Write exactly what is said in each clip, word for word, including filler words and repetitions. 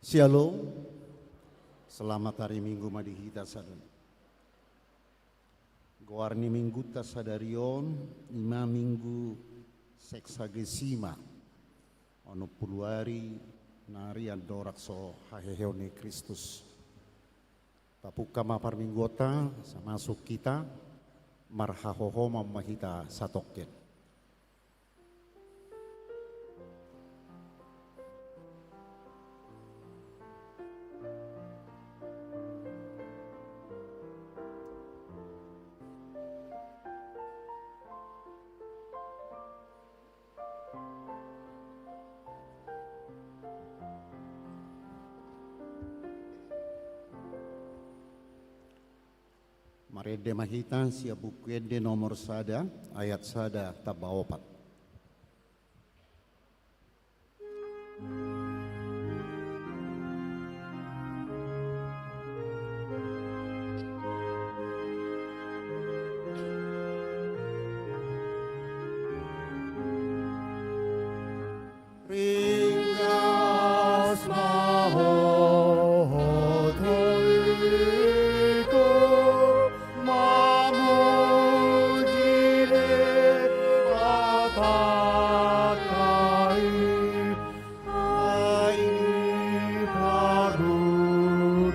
Syalom. Selamat hari Minggu ma di hita sadari. Goar ni Minggunta sadari on ima Minggu Sexagesima, onom pulu ari nari andorang so haheheon ni Kristus. Tapungka ma parmingguonta, sai masuk hita, marhahohomon ma hita satongkin. Marende ma hita sian Buku Ende nomor sada, ayat sada tamba opat. Ringgas ma ho, ho toiku, mamuji Debata i, ai di parudurudu.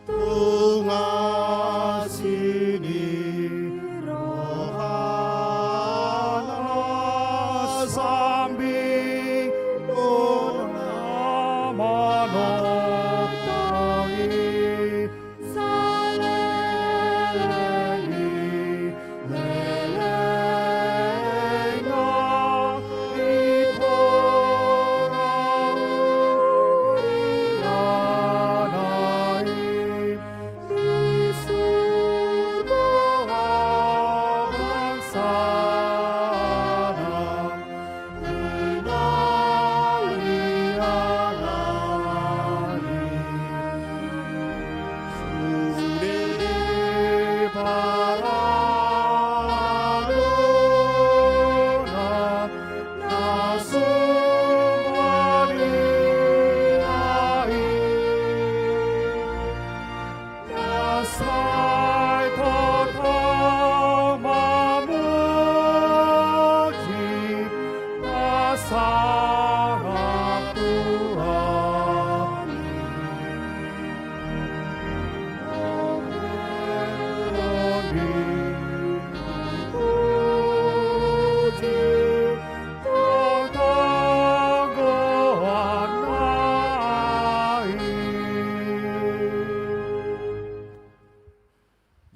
Tunga sini rohana sambing dona manoptongi saleleng ni lelengna.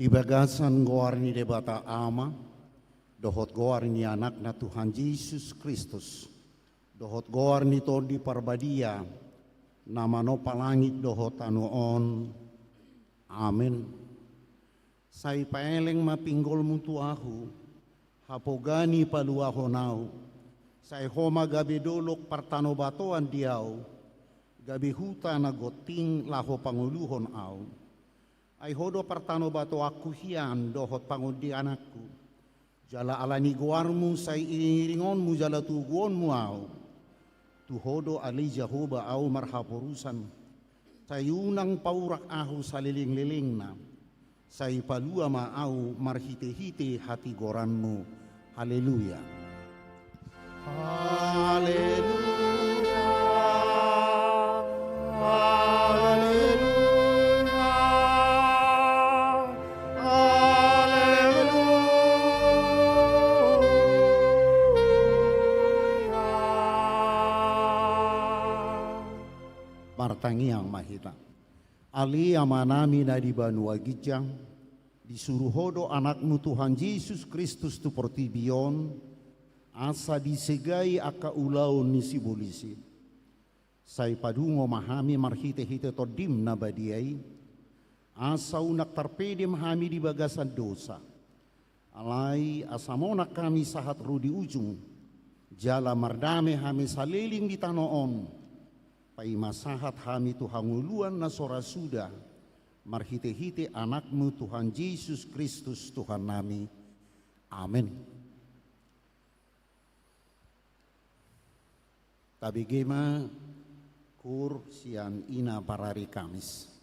Di bagasan goar ni Debata Ama, dohot goar ni Anakna Tuhan Jesus Kristus, dohot goar ni Tondi Parbadia, na manompa langit dohot tano on. Amen. Sai paeleng ma pinggolmu tu ahu, hapoga ni paluahon ahu, sai ho ma gabe dolok partanobatoan di ahu, gabe huta na gonting laho pangoluhon ahu. Ai ho do partanobatoanku hian dohot pangondiananku, jala ala ni goarmu sai iringiringonmu jala toguonmu ahu. Tu Ho do ale Jahowa ahu marhaporusan, sai unang paurak ahu salelenglelengna, sai palua ma ahu marhitehite hatigoranMu. Haleluya. Haleluya. Haleluya. Haleluya. Martangiang ma hita. Ale Amanami na di banua ginjang, disuru Ho do AnakMu Tuhan Jesus Kristus tu portibi on, asa disegai angka ulaon ni sibolis i. Sai padungo ma hami marhitehite TondiM na badia i, asa unang tarpedem hami di bagasan dosa. Alai asa monang hami sahat ro di ujung, jala mardame hami saleleng di tano on, paima sahat hami tu hangoluan na so ra suda, marhitehite AnakMu Tuhan Jesus Kristus Tuhannami. Amen. Tabege ma koor sian ina parari Kamis.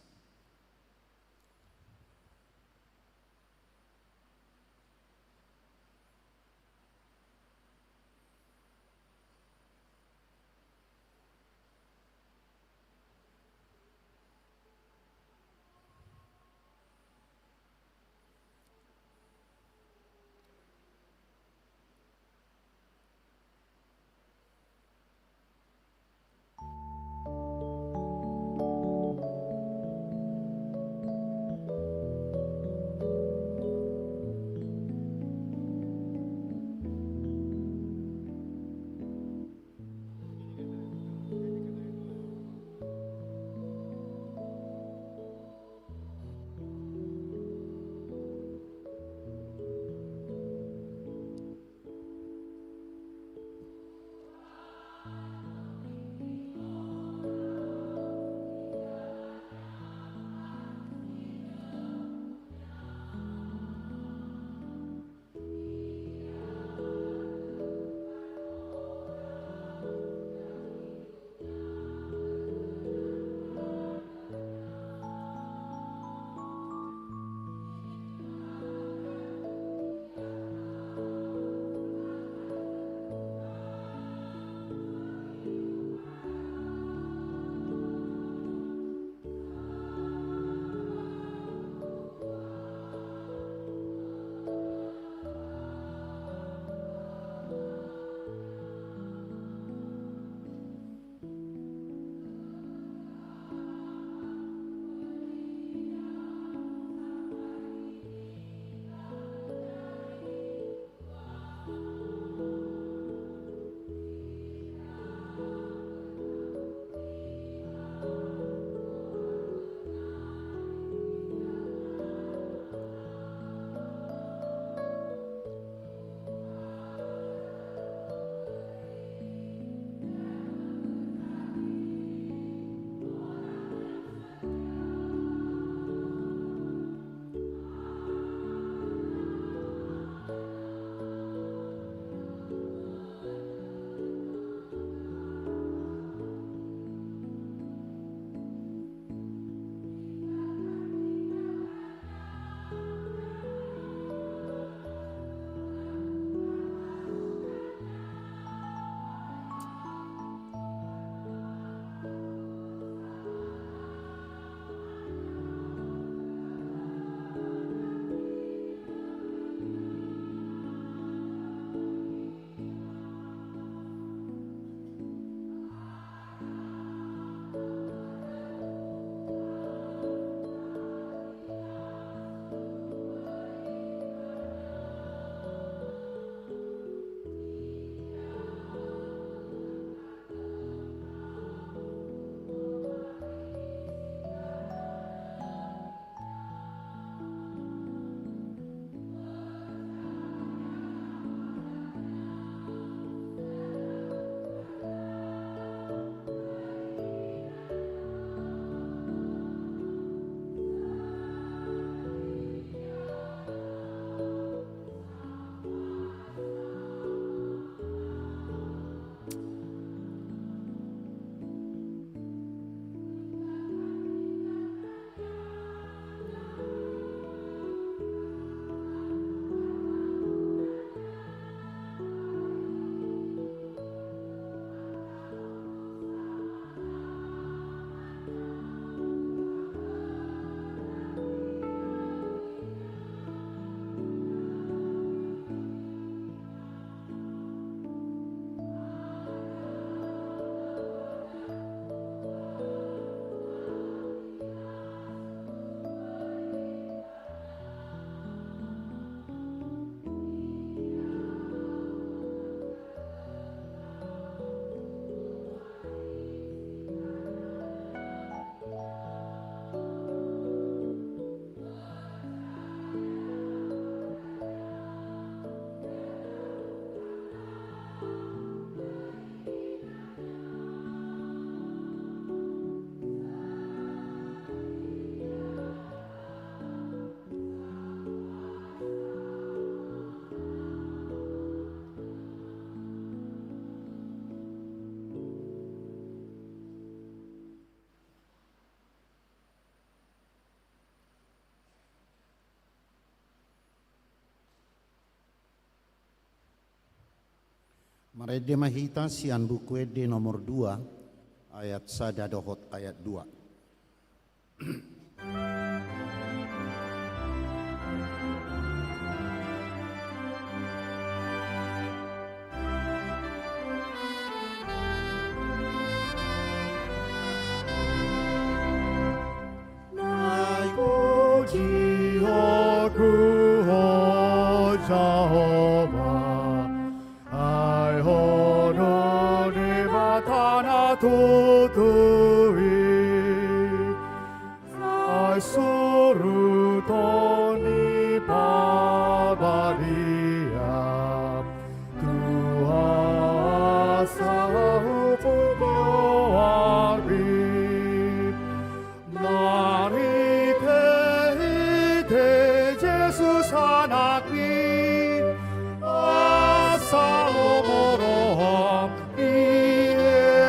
Marende ma hita sian Buku Ende nomor dua, ayat sada dohot ayat dua. Ai puji ho Tuhan Jahowa, ai Ho do Debata na tutu i, sai surut on di parbadia, tu hasa hukum ni roha i. Marhitehite Jesus Anakmi, asa lomo roham diendeki.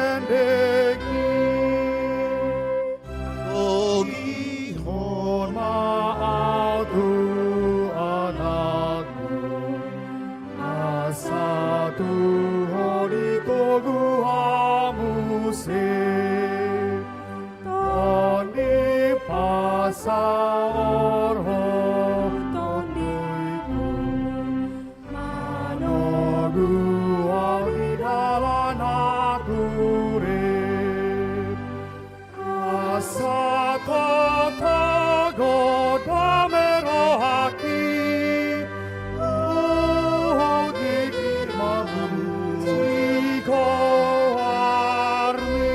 Togihon ma au tu Anakmu, asa tu Ho ditogu hamu muse. Tondi pasaorhon Ho tondingku, manogu au di dalan na turep. Asa tongtong godang ma rohangki, huhut tingki mamuji goarmi.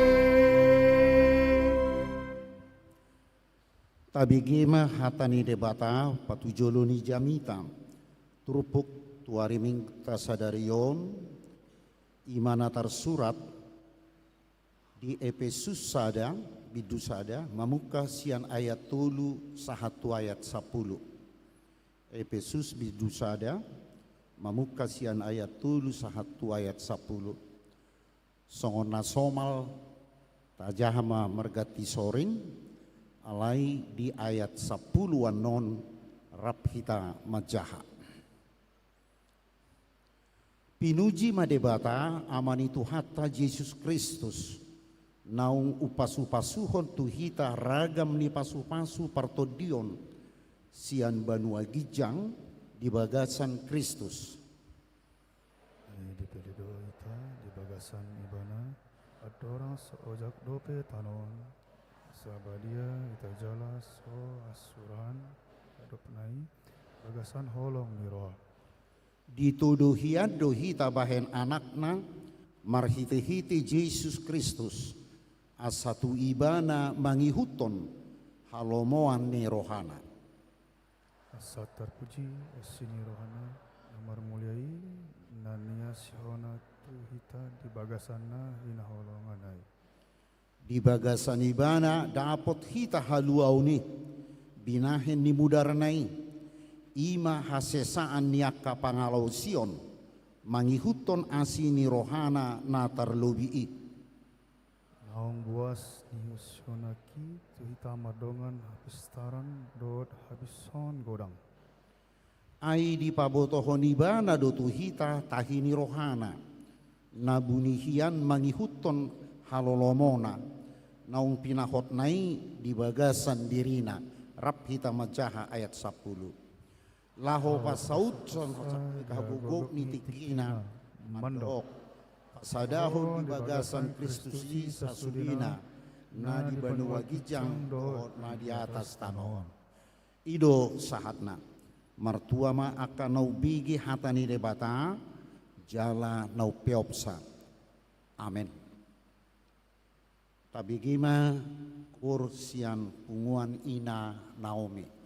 Tabege ma hata ni Debata patujolo ni jamita. Turpuk tu ari Minggunta sadari on, i ma na tarsurat di Epesus sada, bindu sada, mamungka sian ayat tolu sahat tu ayat sampulu. Epesus bindu sada, mamungka sian ayat tolu sahat tu ayat sampulu. Songon na somal, tajaha ma marganti soring, alai di ayat sampulu annon rap hita manjaha. Pinuji ma Debata, Ama ni Tuhanta Jesus Kristus, naung umpasupasuhon tu hita ragam ni pasupasu partondion sian banua ginjang di bagasan Kristus. Ai dipillit do hita di bagasan Ibana, andorang so ojak dope tano on, asa badia hita jala so ansurahan dohot na i bagasan holong ni roha. Ditodo hian do hita bahen Anakna, marhitehite Jesus Kristus, asa tu Ibana mangihuthon halomoan ni rohana. Asa tarpuji asi ni rohana na marmulia i, na niasihonna tu hita di bagasan na hinaholonganna i. Di bagasan Ibana dapot hita haluaon i, binahen ni mudarna i, i ma hasesaan ni angka pangalaosion, mangihuthon asi ni rohana na tarlobi i. Naung buas niusionnaki tu hita mardongan hapistaran dohot habisuhon godang. Ai dipabotohon Ibana do tu hita tahi ni rohana, na buni hian mangihuthon halolomona, naung pinahotna i di bagasan dirina, rap hita manjaha ayat sampulu. Laho pasautshon hagogop ni tingkina, mandok, pasadahon di bagasan Kristus i sasudena, na di banua ginjang dohot na di atas tano on. I do sahatna. Martua ma angka na umbege hata ni Debata, jala na umpeopsa. Amen. Tabege ma koor sian punguan ina Naomi.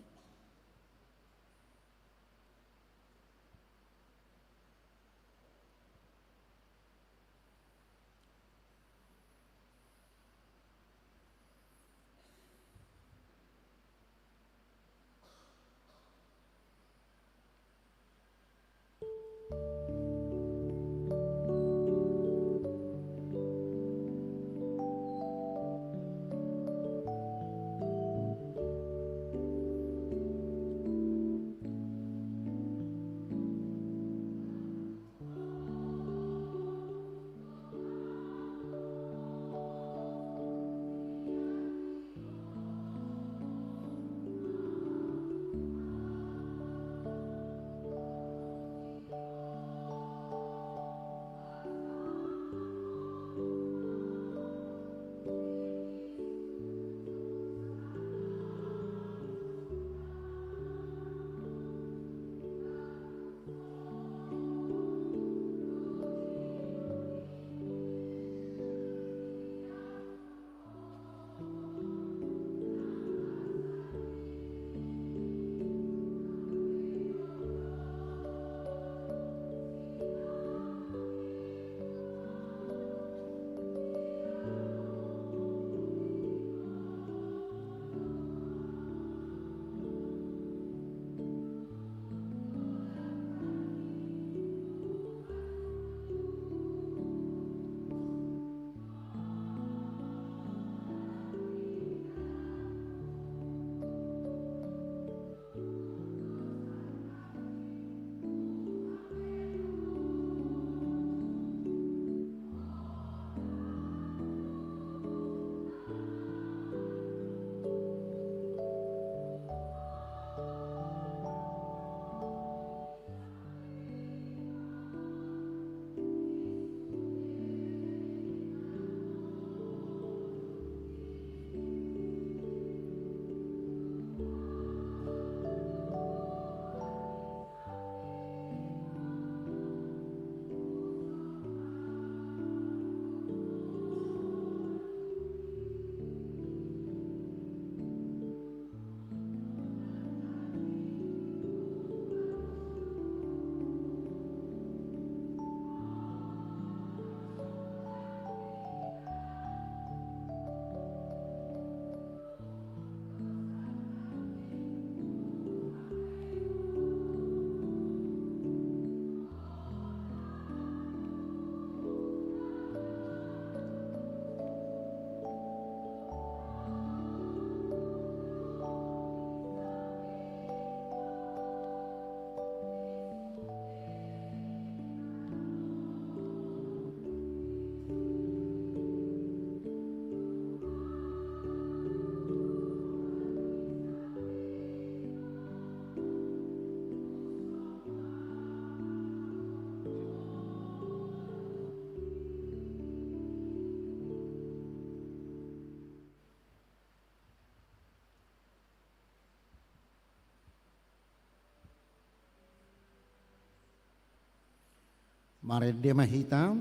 Marende ma hita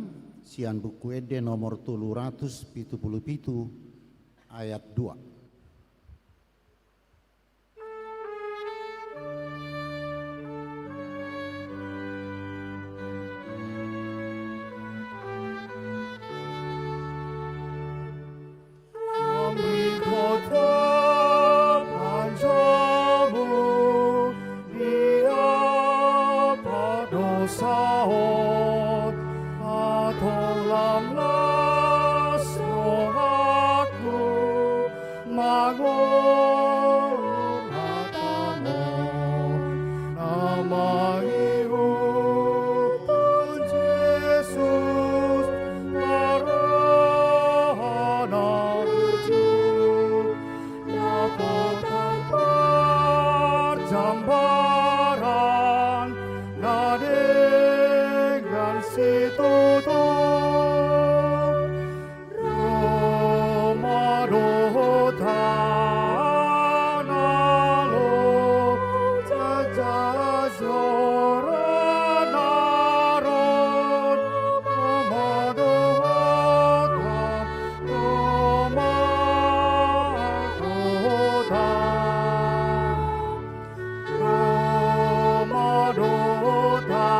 sian Buku Ende nomor tolu ratus pitu pulu pitu, ayat dua. Lam ringkot panjamu di ampang dosaon, antong lam las rohangku mangolu matamu. Na mangihut Tuhan Jesus, na roha na burju, dapotan parjambaran na denggan situtu. Ro ma dohot hita na ro, jajal joro na ro, ro ma dohot hita, ro ma dohot hita. Ro ma dohot hita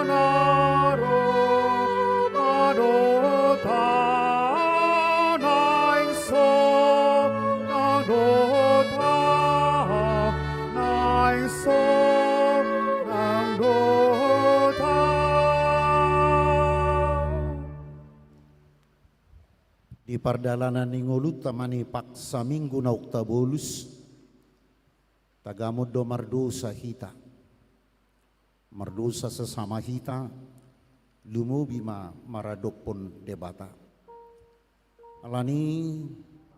na ro, ro ma dohot hita na ingkon, na dohot hita na ingkon, na dohot hita. Di pardalanan ni ngolunta manang paksa Minggu Naung Tabolus, tagamon do mardosa hita, mardosa sesama hita, lumobi ma maradophon Debata. Alani i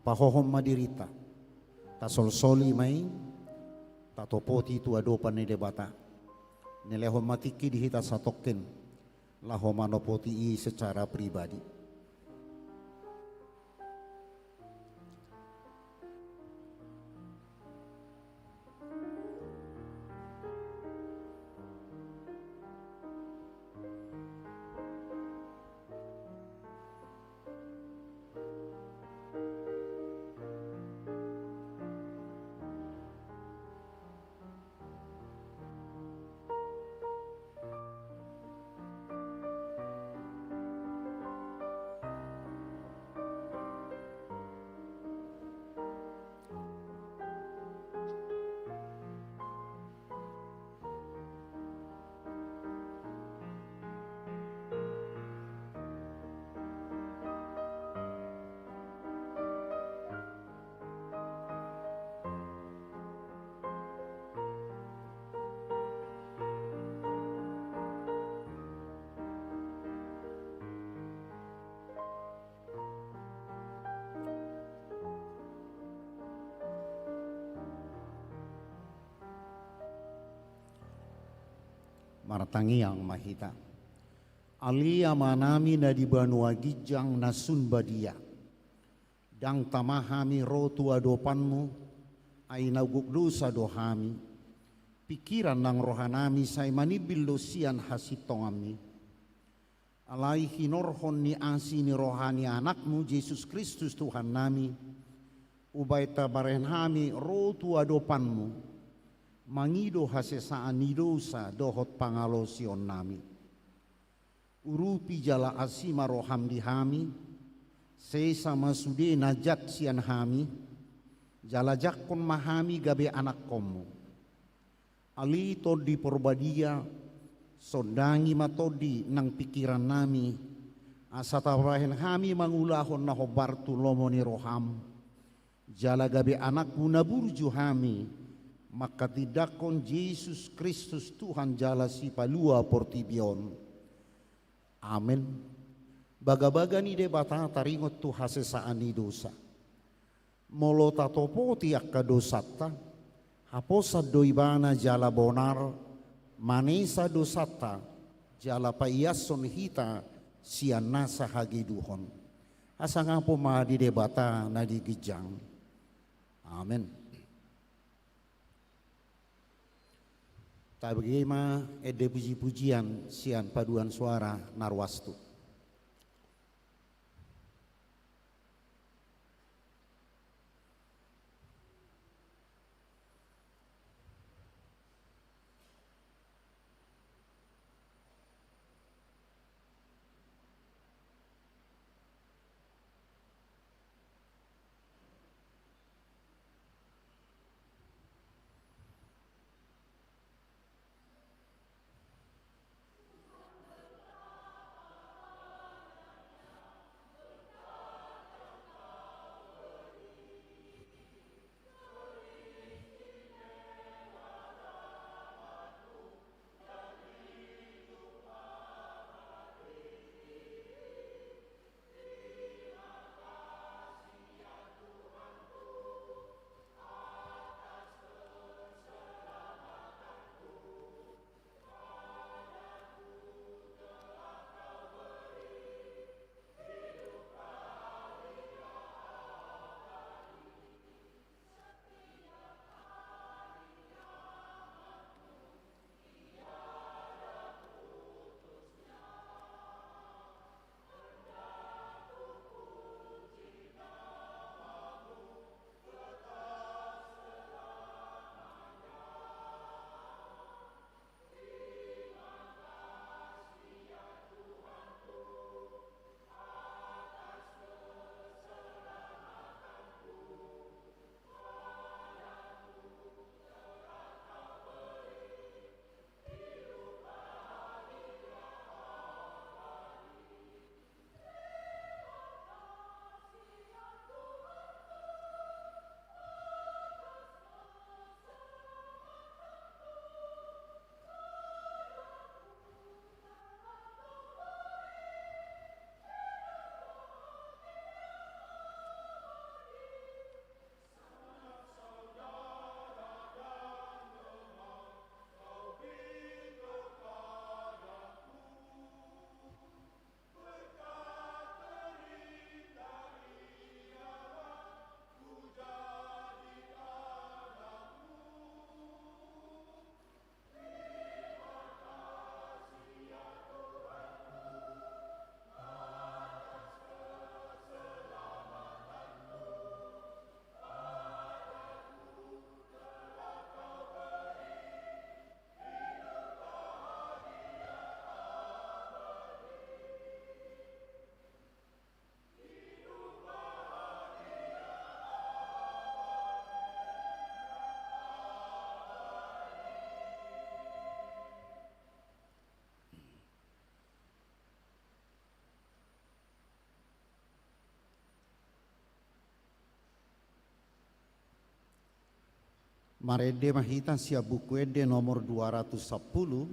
pahohom ma dirinta, tasolsoli ma i, tatopoti tu adopan ni Debata. Nilehon ma tingki di hita satongkin laho manopoti i secara pribadi. Martangiang ma hita. Ale Amanami na di banua ginjang na sun badia, ndang tama hami ro tu adopanMu, ai na gok dosa do hami. Pingkiran nang rohanami sai manimbil do sian hasintonganMi. Alai hinorhon ni asi ni roha ni AnakMu Jesus Kristus Tuhannami, umbahen tabahen hami ro tu adopanMu, mangido hasesaan ni dosa dohot pangalaosionnami. Urupi jala asi ma rohaM di hami, sesa ma sude na jat sian hami, jala jangkon ma hami gabe anakkonMu. Ale Tondi Porbadia, sondangi ma tondi nang pingkirannami, asa tabahen hami mangulahon na hombar tu lomo ni rohaM, jala gabe anakMu na burju hami, manghatindanghon Jesus Kristus Tuhan jala Sipalua portibi on. Amen. Bagabaga ni Debata taringot tu hasesaan ni dosa. Molo tatopoti angka dosanta, haposan do Ibana jala bonar manesa dosanta, jala paiashon hita sian nasa hageduhon. Hasangapon ma di Debata na di ginjang. Amen. Tabege ma ende puji-pujian sian paduan suara na ruas tu. Marende ma hita sian Buku Ende nomor dua ratus sampulu,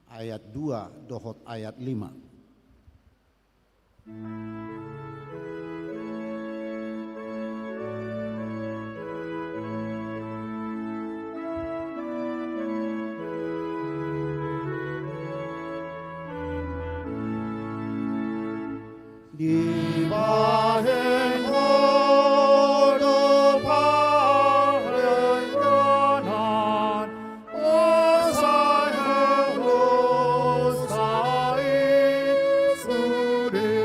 ayat dua dohot ayat lima. Dibahen Ho do pardengganan, osahan do sai sude.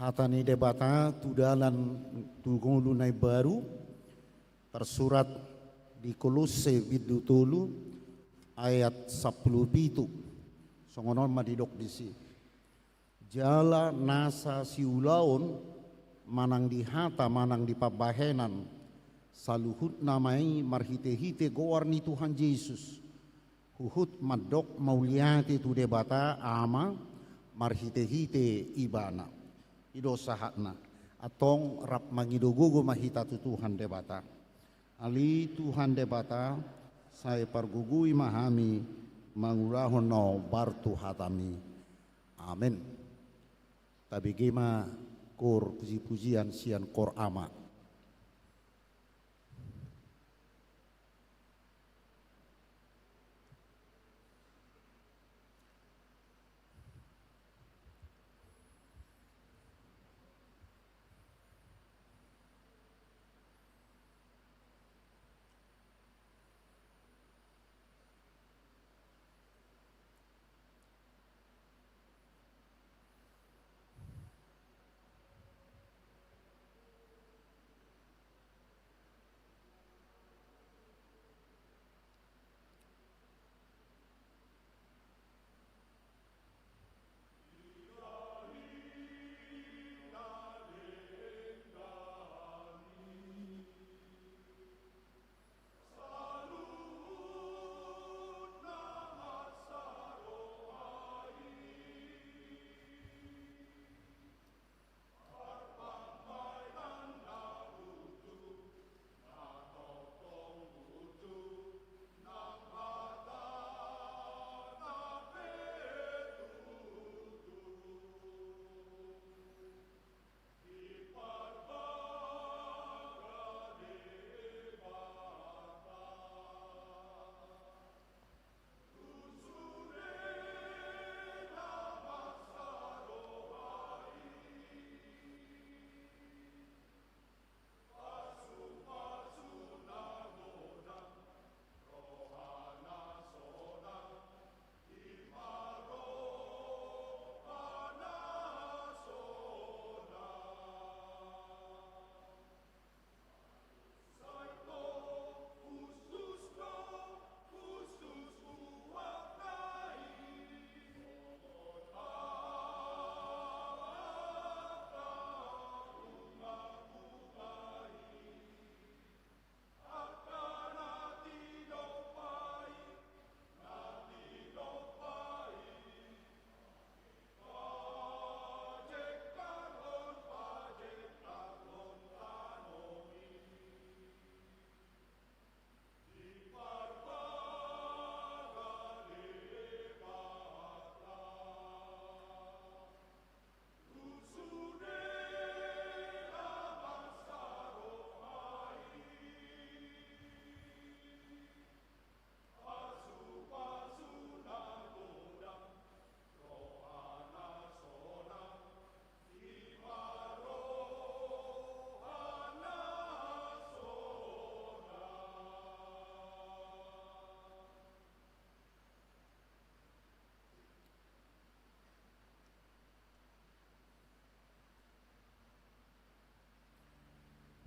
Hata ni Debata tu dalan tu ngolu na imbaru, tarsurat di Kolosse bindu tolu ayat sampulu pitu. Songon on ma didok disi. Jala nasa siulaon manang di hata manang di pambahenan, saluhutna ma i marhitehite goar ni Tuhan Jesus, huhut mandok mauliate tu Debata Ama marhitehite Ibana. I do sahatna. Antong rap mangido gogo ma hita tu Tuhan Debata. Ale Tuhan Debata, sai pargogoi ma hami mangulahon na hombar tu hataMi. Amen. Tabege ma koor pujipujian sian koor Ama.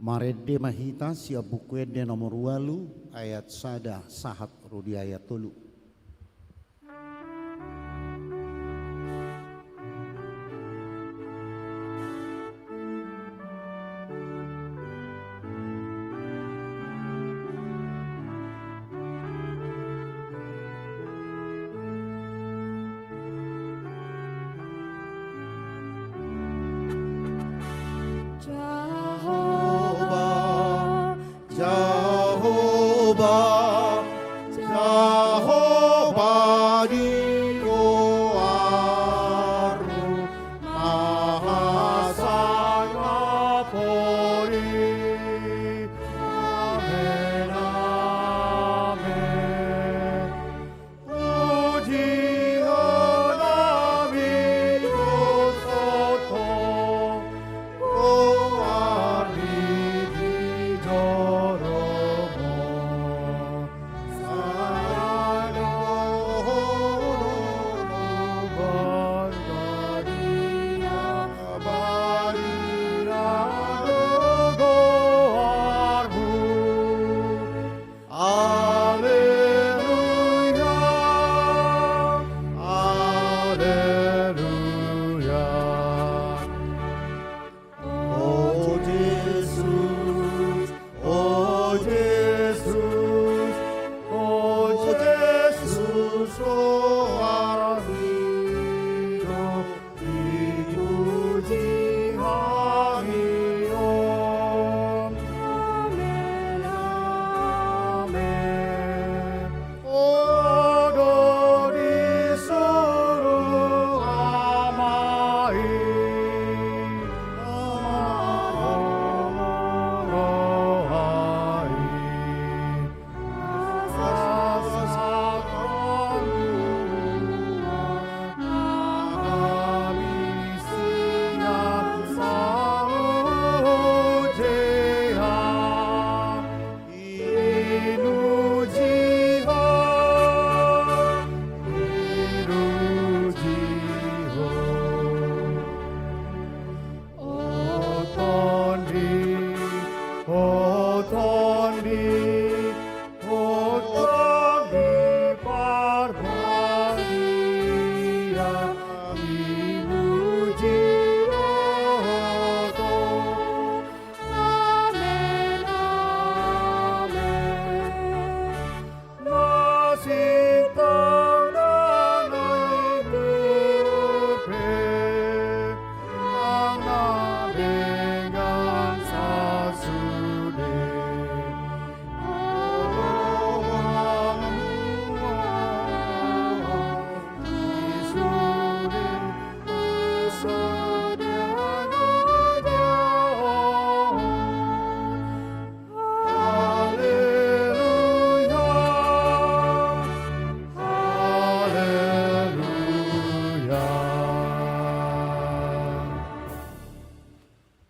Marende ma hita sian Buku Ende nomor ualu, ayat sada sahat ro di ayat tolu. Jahowa, Jahowa, Jahowa.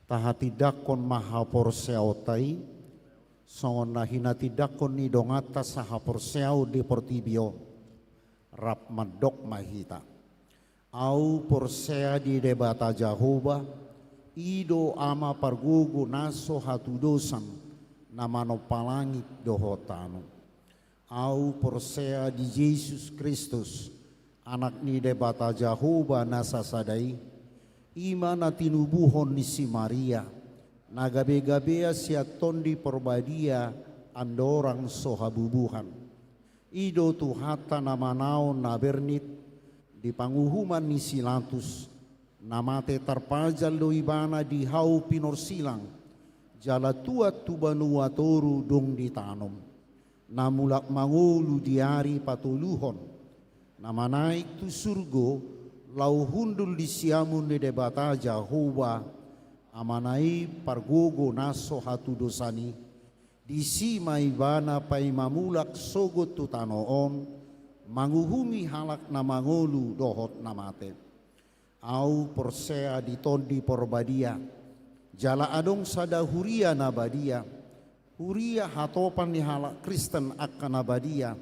Tahatindangkon ma haporseaonta i, songon na hinatindangkon ni donganta sahaporseaon di portibi on, rap mandok ma hita. Ahu porsea di Debata Jahowa, i do Ama pargogo na so hatudosan, na manompa langit dohot tano. Ahu porsea di Jesus Kristus, Anak ni Debata Jahowa na sasada i, i ma na tinubuhon ni si Maria, na gabe-gabea sian Tondi Porbadia andorang so habubuhan. I do Tuhanta na manaon na bernit, di panguhuman ni si Latus, na mate tarpajal do ibana di hau pinorsilang, jala tuat tu banua toru dung ditanom. Na mulak mangolu di ari patoluhon, na manaek tu surgo, laho hundul di siamun ni Debata Jahowa, Amana i pargogo na so hatudosan i, disi ma ibana paima mulak sogot tu tano on, manguhumi halak na mangolu dohot na mate. Ahu porsea di Tondi Porbadia, jala adong sada huria na badia, huria hatopan ni halak Kristen angka na badia,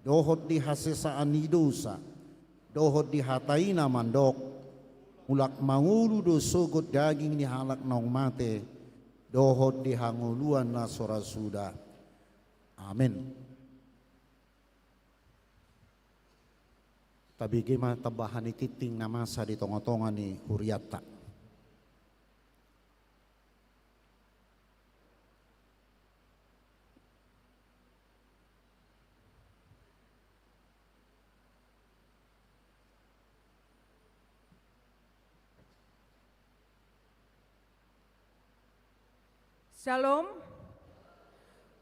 dohot di hasesaan ni dosa, dohot di hata i na mandok, mulak mangolu do sogot daging ni halak naung mate, dohot di hangoluan na so ra suda. Amen. Tabege ma tambahan ni tingting na masa di tonga-tonga ni hurianta. Syalom.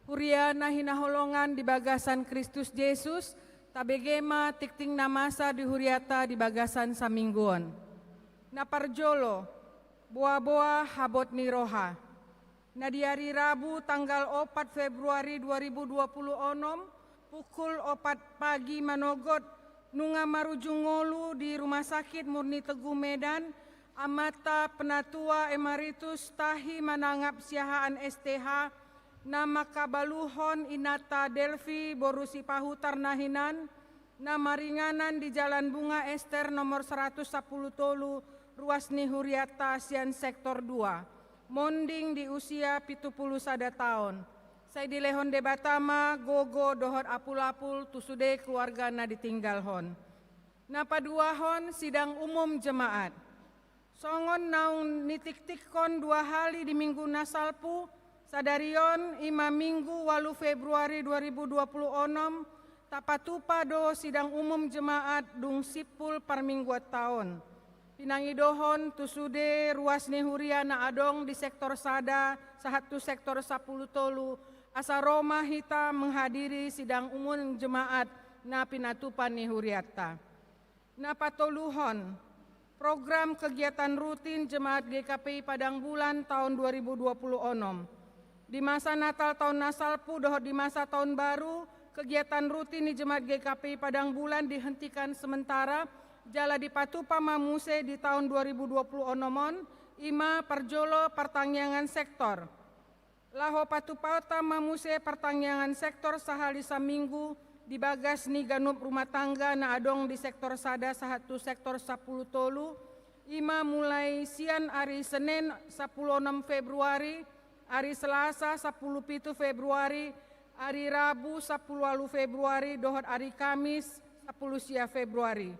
Huria na hinaholongan di bagasan Kristus Jesus, tabege ma tingting na masa di hurianta di bagasan saminggu on. Na parjolo, boa-boa habot ni roha. Na di ari Rabu tanggal opat Februari dua ribu dua puluh onom, pukul opat pagi manogot, nunga marujung ngolu di Rumah Sakit Murni Teguh Medan, Amanta Penatua Emeritus Tahi Manangap Siahaan S T H, na mangkabaluhon inanta Delvi boru Sipahutar na hinan, na maringanan di Jalan Bunga Ester nomor saratus sampulu tolu, ruas ni hurianta sian sektor dua, monding di usia pitu pulu sada taon. Sai dilehon Debata ma gogo dohot apul-apul tu sude keluarga na ditinggalhon. Na paduahon, sidang umum jemaat. Songon naung nitiktikkon dua hali di minggu na salpu, sadari on, i ma Minggu ualu Februari dua ribu dua puluh onom, tapatupa do sidang umum jemaat dung simpul parmingguanta on. Pinangidohon tu sude ruas ni huria na adong di sektor sada sahat tu sektor sampulu tolu, asa ro ma hita menghadiri sidang umum jemaat na pinatupa ni hurianta. Na patoluhon, program kegiatan rutin Jemaat G K P I Padang Bulan taon dua ribu dua puluh onom. Di masa Natal taon na salpu dohot di masa taon baru, kegiatan rutin di Jemaat G K P I Padang Bulan dihentikan sementara, jala dipatupa ma muse di taon dua ribu dua puluh onom on, i ma parjolo partangiangan sektor. Laho patupaonta ma muse partangiangan sektor sahali saminggu di bagas ni ganup rumah tangga na adong di sektor sada sahat tu sektor sampulu tolu, i ma mulai sian ari Senen sampulu onom Februari, ari Selasa sampulu pitu Februari, ari Rabu sampulu ualu Februari, dohot ari Kamis sampulu sia Februari.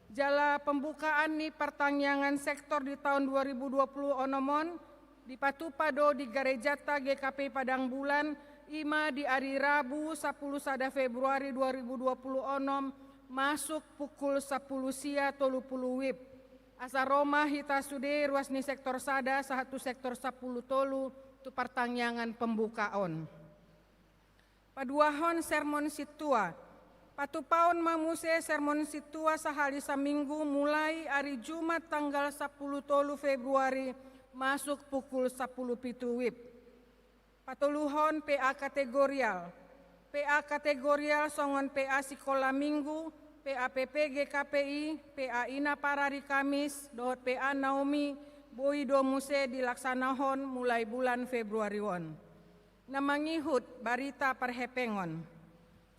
Jala pembukaan ni partangiangan sektor di taon dua ribu dua puluh onom on, dipatupa do di garejanta G K P I Padang Bulan, i ma di ari Rabu sampulu sada Februari dua ribu dua puluh onom, masuk pukul sampulu sia tolu pulu wib. Asa ro ma hita sude ruas ni sektor sada sahat tu sektor sampulu tolu tu partangiangan pembuka on. Paduahon sermon sintua. Patupaon ma muse sermon sintua sahali saminggu mulai ari Jumat tanggal sampulu tolu Februari masuk pukul sampulu pitu wib. Patoluhon P A kategorial. P A kategorial songon P A Sikola Minggu, P A P P G K P I, P A Ina Parari Kamis, dohot P A Naomi, boi do muse dilaksanahon mulai bulan Februari on. Na mangihut barita parhepengon.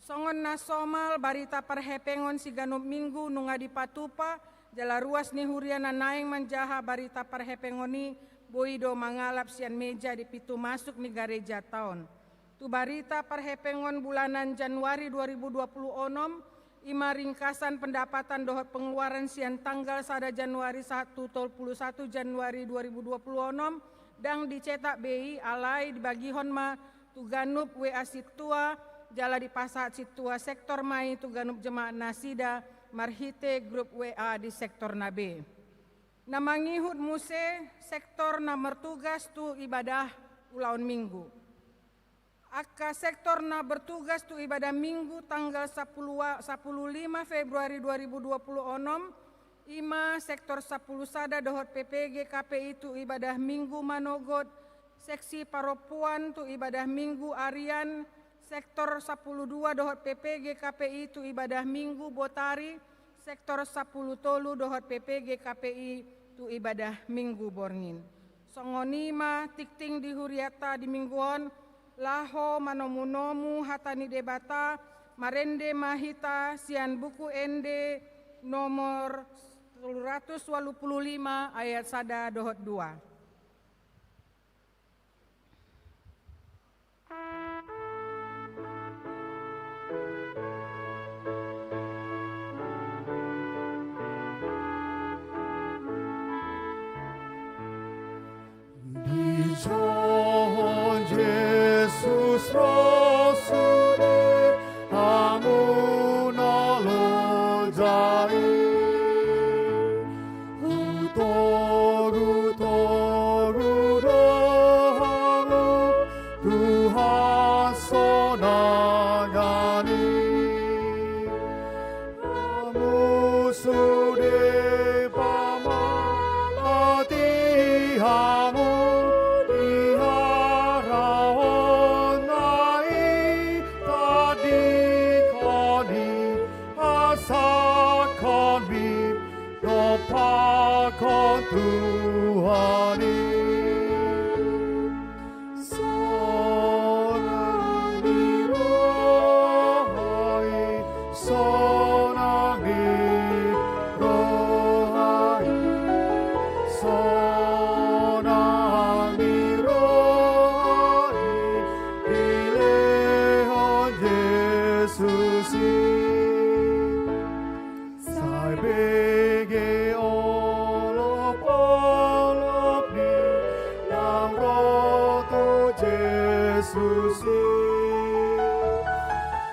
Songon na somal, barita parhepengon siganup minggu nunga dipatupa, jala ruas ni huria na naeng manjaha barita parhepengon i boi do mangalap sian meja di pintu masuk ni gareja taon. Tu barita parhepengon bulanan Januari dua ribu dua puluh onom, i ma ringkasan pendapatan dohot pengeluaran sian tanggal sada Januari sahat tu tolu puluh satu Januari dua ribu dua puluh onom, ndang dicetak be i, alai dibagihon ma tu ganup W A sintua, jala dipasahat sintua sektor ma i tu ganup jemaat nasida marhite grup W A di sektor na be. Na mangihut muse sektor na martugas tu ibadah ulaon minggu. Angka sektor na bertugas tu ibadah minggu tanggal sapuluh wa-, sapuluh lima Februari dua ribu dua puluh onom, i ma sektor sapuluh sada dohot P P G K P I tu ibadah minggu manogot, seksi parompuan tu ibadah minggu arian, sektor sapuluh dua dohot P P G K P I tu ibadah minggu botari, sektor sapuluh tolu dohot P P G K P I tu ibadah minggu borngin. Songon i ma tingting di huriata di minggu on, laho manomunomu hata ni Debata, marende ma hita sian Buku Ende nomor tolu ratus walu pulu lima ayat sada dohot dua. Dijou Jesus ro sude hamu na loja i. Hutogu-togu do hamu tu hasonangan i. Hamu sude pamalati hamu di harahon na i, tadingkon i, hasangkon i, dompakkon Tuhan i. Sonang ni roha i, sonang ni roha i, sonang ni roha i, dilehon Jesus i. Sai bege olop-olop ni naung ro tu Jesus i.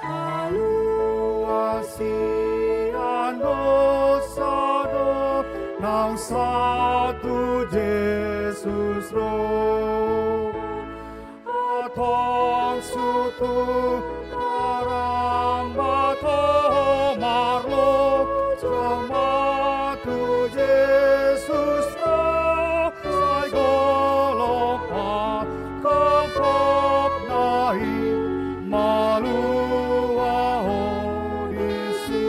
Haluaon sian dosa do naung sahat tu Jesus ro. Antong suhut tu parambaton marlojong ma tu Jesus ro, sai golom pangkophopna i malua ho disi.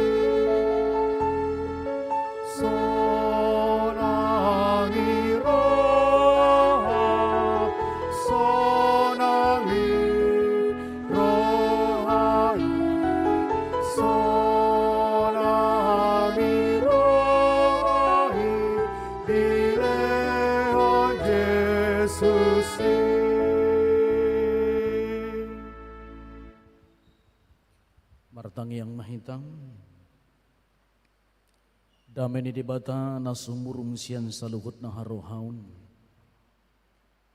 Sonang ni roha, sonang ni roha i, sonang ni roha i, dilehon Jesus i. Martangiang ma hita. Dame ni Debata na sumurung sian saluhut na harohaon,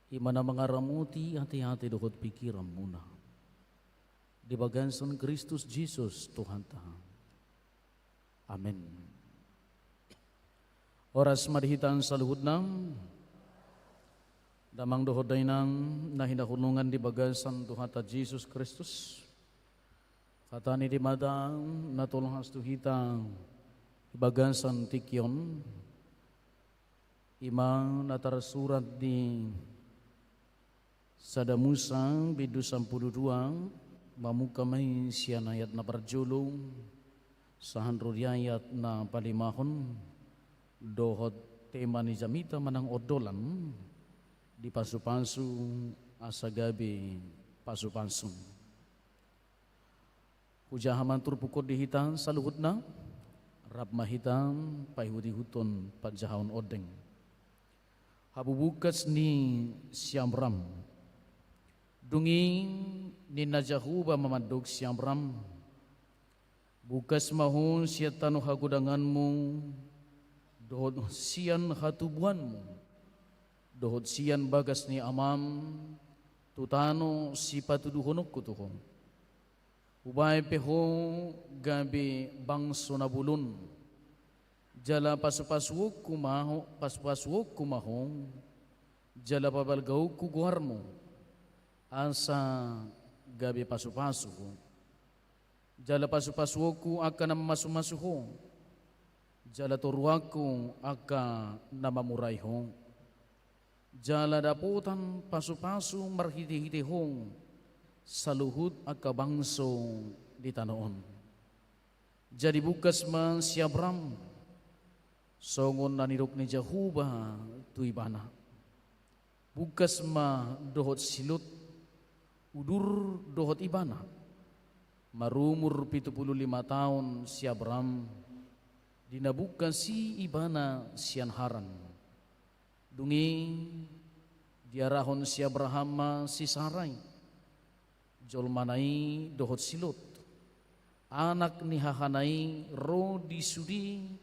i ma na mangaramoti ateate dohot pingkiranmuna, di bagasan Kristus Jesus Tuhanta. Amen. Horas ma di hita saluhutna. Damang dohot dainang na hinaholongan di bagasan Tuhanta Jesus Kristus. Hata ni Debata na tolhas tu hita di bagasan tingki on, i ma na tarsurat di Sada Musa bindu sampulu dua, mamungka ma i sian ayat na parjolo sahat ro di ayat na palimahon, dohot Tema ni jamita manang ondolan, dipasupasu asa gabe pasupasu. Hujaha ma turpuk on di hita saluhutna, rap ma hita paihut-ihuthon panjahaon ondeng. Habubukas ni si Abram. Dung i ninna Jahowa ma mandok si Abram: Bukas ma ho sian tano hagodanganmu, dohot sian hatubuanmu, dohot sian bagas ni amam, tu tano sipatuduhononku tu ho. Hubaen pe ho gabe bangso na bolon, jala pasupasuonku ma ho, pasupasuonku ma ho, jala pabalgaonku goarmu, asa gabe pasupasu ho. Jala pasupasuonku angka na mamasumasu ho, jala toruanku angka na mamurai ho. Jala dapotan pasupasu marhitehite ho saluhut angka bangso di tano on. Jadi bukas ma si Abram, songon na nidok ni Jahowa tu ibana. Bukas ma dohot si Lot, udur dohot ibana. Marumur pitu pulu lima taon si Abram, di na bukas i ibana sian Haran. Dung i diarahon si Abraham ma si Sarai, jolmana i dohot si Lot, anak ni hahana i, ro di sude,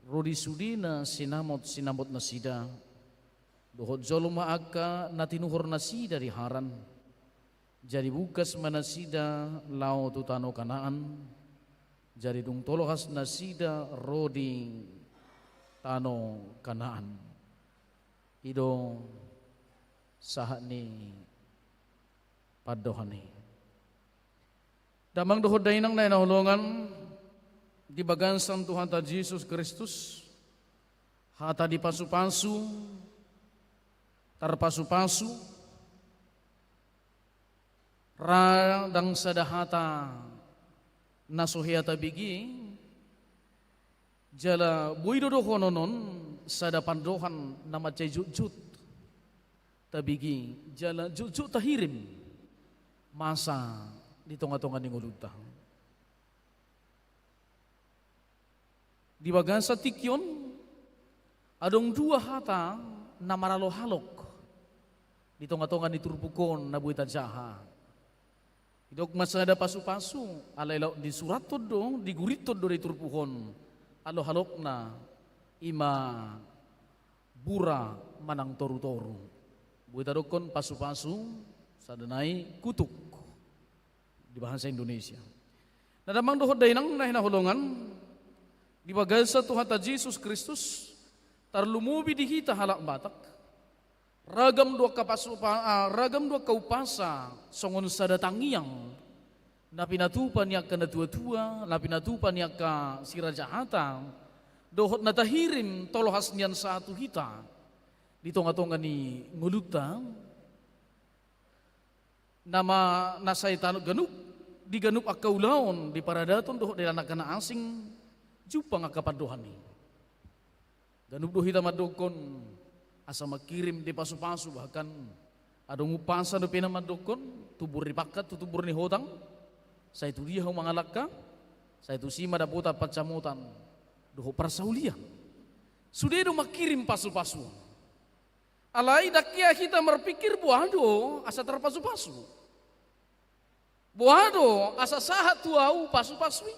ro di sudena sinamot-sinamot nasida, dohot jolma angka na tinuhor nasida di Haran. Jadi bukas ma nasida laho tu tano Kanaan. Jadi dung toloas nasida ro di tano Kanaan. I do sahat ni pandohan i. Damang dohot dainang na hinaholongan di bagasan Tuhanta Jesus Kristus, hata dipasupasu, tarpasupasu, ra ndang sada hata na so hea tabege, jala boi do dohonon on sada pandohan na mansai jotjot tabege, jala jotjot tahirim masa di tongatonga ni ngolunta. Di bagasan tingki on, adong dua hata na maralohalok di tongatonga ni turpuk on na boi tajaha. Didok ma sada pasupasu, alai laho disurathon do, digurithon do di turpuk on. Alohalokna i ma bura manang torutoru. Boi tadokhon pasupasu, sada nai kutuk di bahasa Indonesia. Na damang dohot dainang na hinaholongan di bagasan Tuhanta Jesus Kristus, tarlumobi di hita halak Batak, ragam do angka pasupa-, ah, ragam do angka umpasa songon sada tangiang na pinatupa ni angka natuatua, na pinatupa ni angka siraja hata, dohot na tahirim toloas nian sahat tu hita di tongatonga ni ngolunta. Nama na sai tano ganup, di ganup angka ulaon, di paradaton dohot di halak na asing, jumpang angka pandohan i. Ganup do hita mandokhon asa mangkirim di pasupasu, bahkan adong umpasa dope na mandokhon tumbur ni pangkat tu tumbur ni hotang, sai tu dia ho mangalangka, sai tusi ma dapotan pansamotan dohot parsaulian. Sude do mangkirim pasupasu. Alai ndang hea hita marpingkir boha do asa tarpasupasu. Boha do asa sahat tu ahu pasupasu i.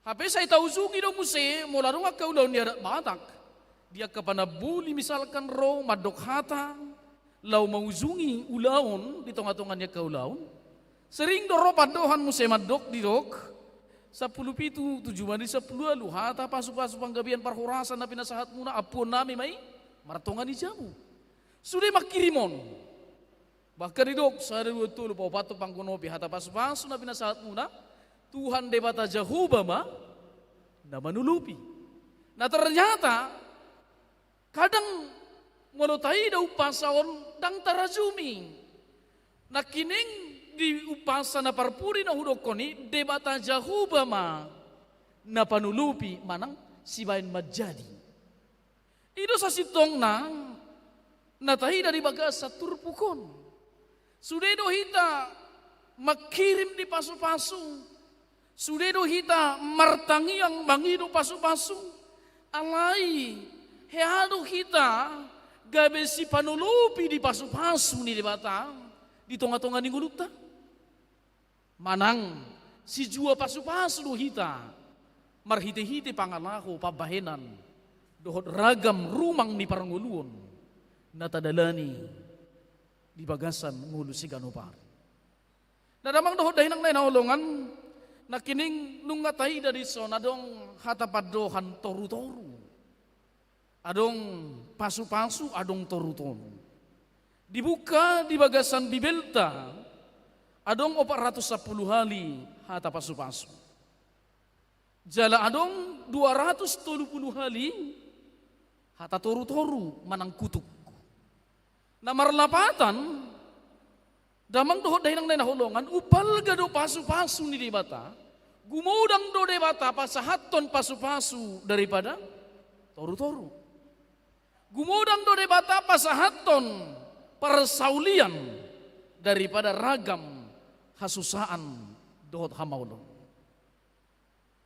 Hape sai taujungi do muse molo adong angka ulaon ni adat Batak. Di angka panamboli misalkan ro mandok hata laho maujungi ulaon di tongatonga ni angka ulaon. Sering do ro pandohan muse mandok, didok, sampulu pitu, tujuh mandi sampulu ualu, hata pasupasu panggabean parhorasan na pinasahatmuna, ampuonnami ma i martonga ni jabu. Sude mangkirim on. Bahkan didok, sada dua tolu paopathon panggonopi, hata pasupasu na pinasahatmuna, Tuhan Debata Jahowa ma na manolopi. Na ternyata kadang molo taida umpasa on ndang tarajumi. Nangkining di umpasa na parpudi na hudokhon i, Debata Jahowa ma na panolopi manang sibaen manjadi. I do sasintongna na taida di bagasan turpuk on. Sude do hita manghirim di pasu-pasu. Sude do hita martangiang mangido pasu-pasu. Alai hea do hita gabe sipanolopi di pasu-pasu ni Debata di tonga-tonga ni ngolunta? Manang sijua pasu-pasu do hita marhite-hite pangalaho, pambahenan dohot ragam rumang ni parngoluon na tadalani di bagasan ngolu siganup ari? Na damang dohot dainang na hinaholongan, nangkining nunga taida dison adong hata pandohan toru-toru. Adong pasu-pasu, adong toru-toru. Dibuka di bagasan Bibelta, adong opat ratus sampulu hali hata pasu-pasu. Jala adong dua ratus tolu pulu hali hata toru-toru manang kutuk. Na marlapatan, damang dohot dainang na hinaholongan, umpalga do pasu-pasu ni Debata, gumodang do Debata pasahathon pasu-pasu daripada toru-toru. Gumodang do Debata pasahathon parsaulian daripada ragam hasusaan dohot hamaolon.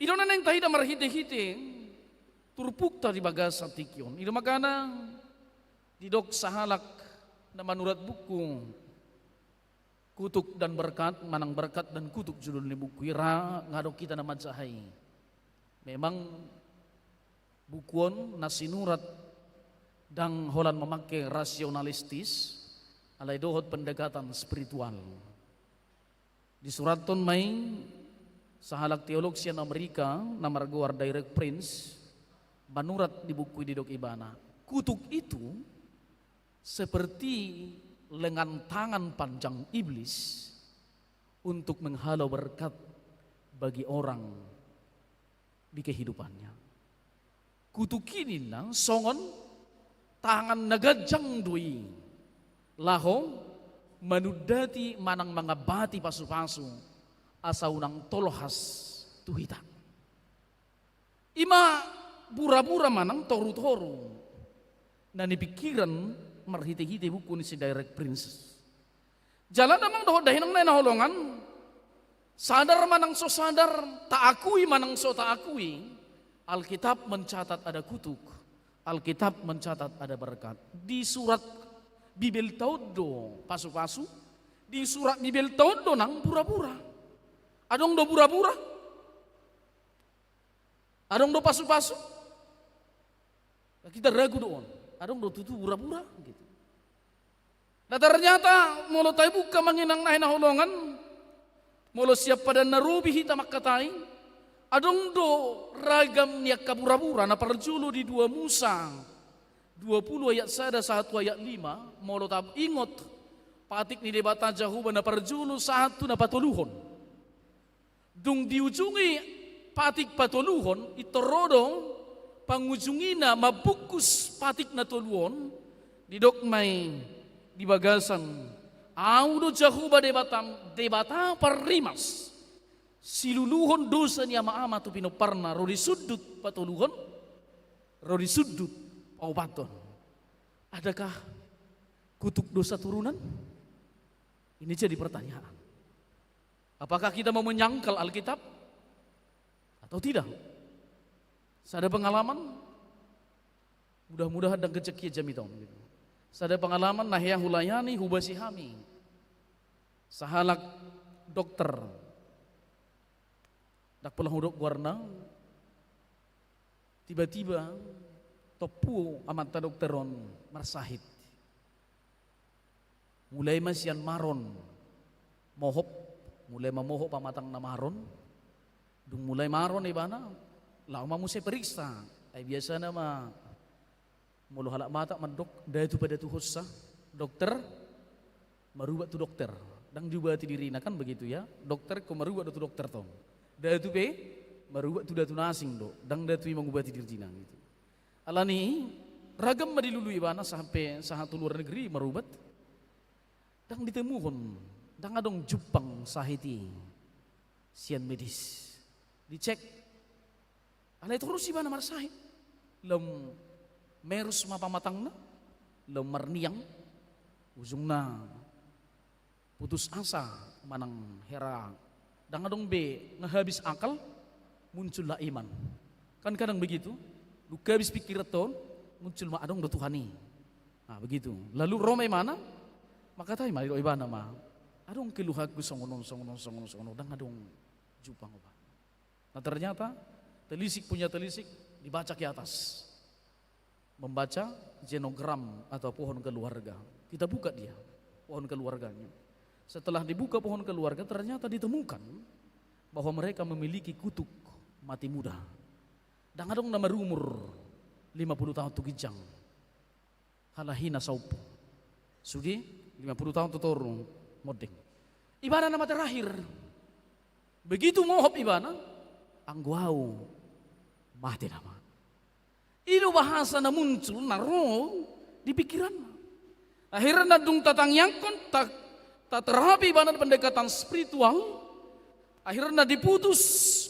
I do na naeng taida marhite-hite turpukta di bagasan tingki on. I do makana didok sahalak na manurat buku Kutuk dan Berkat, manang Berkat dan Kutuk judul ni buku i, ra nga adong hita na manjaha i. Memang buku on na sinurat ndang holan mamangke rasionalistis, alai dohot pendekatan spiritual. Disurathon ma i sahalak teolog sian Amerika na margoar Derek Prince, manurat di buku i, didok ibana, kutuk itu seperti lengan tangan panjang iblis untuk menghalau berkat bagi orang di kehidupannya. Kutuk i ninna songon tangan na ganjang do i laho manundati manang mangambati pasu-pasu asa unang tolhas tu hita. I ma bura-bura manang toru-toru na nipingkiran marhite-hite buku ni si Derek Prince. Jala damang dohot dainang na hinaholongan, sadar manang so sadar, taakui manang so taakui, Alkitab mencatat ada kutuk, Alkitab mencatat ada berkat. Di surat Bibelta on do pasu-pasu, di surat Bibelta on do nang bura-bura. Adong do bura-bura? Adong do pasu-pasu? Kita ragu do on. Adong do tutu bura-bura gitu. Na ternyata molo tabuka ma inang na hinaholongan, molo sian Padan na Robi hita mangkatai, adong do ragam ni angka bura-bura. Na parjolo di dua Musa dua pulu ayat sada sahat tu ayat lima, molo taingot patik ni Debata Jahowa na parjolo sahat tu na patoluhon. Dung diujungi patik patoluhon, pintor ro do pangujungina mambungkus patik na tolu on, didok ma i di bagasan, Ahu do Jahowa Debatam, Debata parrimas, siluluhon dosa ni ama-ama tu pinomparna, ro di sundut patoluhon, ro di sundut paopathon. Adakah kutuk dosa turunan? Ini jadi pertanyaan. Apakah kita mau menyangkal Alkitab atau tidak? Sada pengalaman, mudah-mudahan ndang gejek ia jamita on gitu. Sada pengalaman na hea hulayani, hubasi hami sahalak dokter, ndang pola hudok goarna. Tiba-tiba tompu amanta dokter on marsahit. Mulai ma sian maron, mohop, mulai ma mohop pamatangna maron. Dung mulai maron ibana, laho ma muse periksa. Ai biasana ma molo halak Batak mandok, datu padatuhonsa, dokter marubat tu dokter. Ndang diubati dirina, kan begitu ya. Dokter ingkon marubat do tu dokter tong. Datu pe marubat tu datu na asing do. Ndang datu i mangubati dirina gitu. Alani i ragam ma dilului ibana sampe sahat tu luar negeri marubat. Ndang ditemuhon, ndang adong jumpang sahit i sian medis. Dicek. Alai torus ibana marsahit. Lam Merus ma pamatangna, laho marniang, ujungna putus asa manang hera, ndang adong be, nga habis akal, muncullah iman. Kan kadang begitu, dung habis pikiran on, muncul ma adong do Tuhan i. Nah, begitu. Lalu ro ma imana, mangkatai ma didok ibana ma, adong keluhanku songon on, songon on, songon on, songon on, ndang adong jumpang obat. Nah, ternyata telisik punya telisik dibaca ke atas. Membaca genogram atau pohon keluarga. Kita buka dia, pohon keluarganya. Setelah dibuka pohon keluarga, ternyata ditemukan bahwa mereka memiliki kutuk mati muda. Ndang adong na marumur lima puluh tahun tu ginjang. Halahina saumur. Sude lima puluh tahun tu toru monding. Ibana nama terakhir. Begitu mohop ibana, anggo au mate nama. I do bahasa na muncul, na ro di pikiranna. Akhirna dung tatangiangkon, ta-, taterapi ibana pendekatan spiritual, akhirna diputus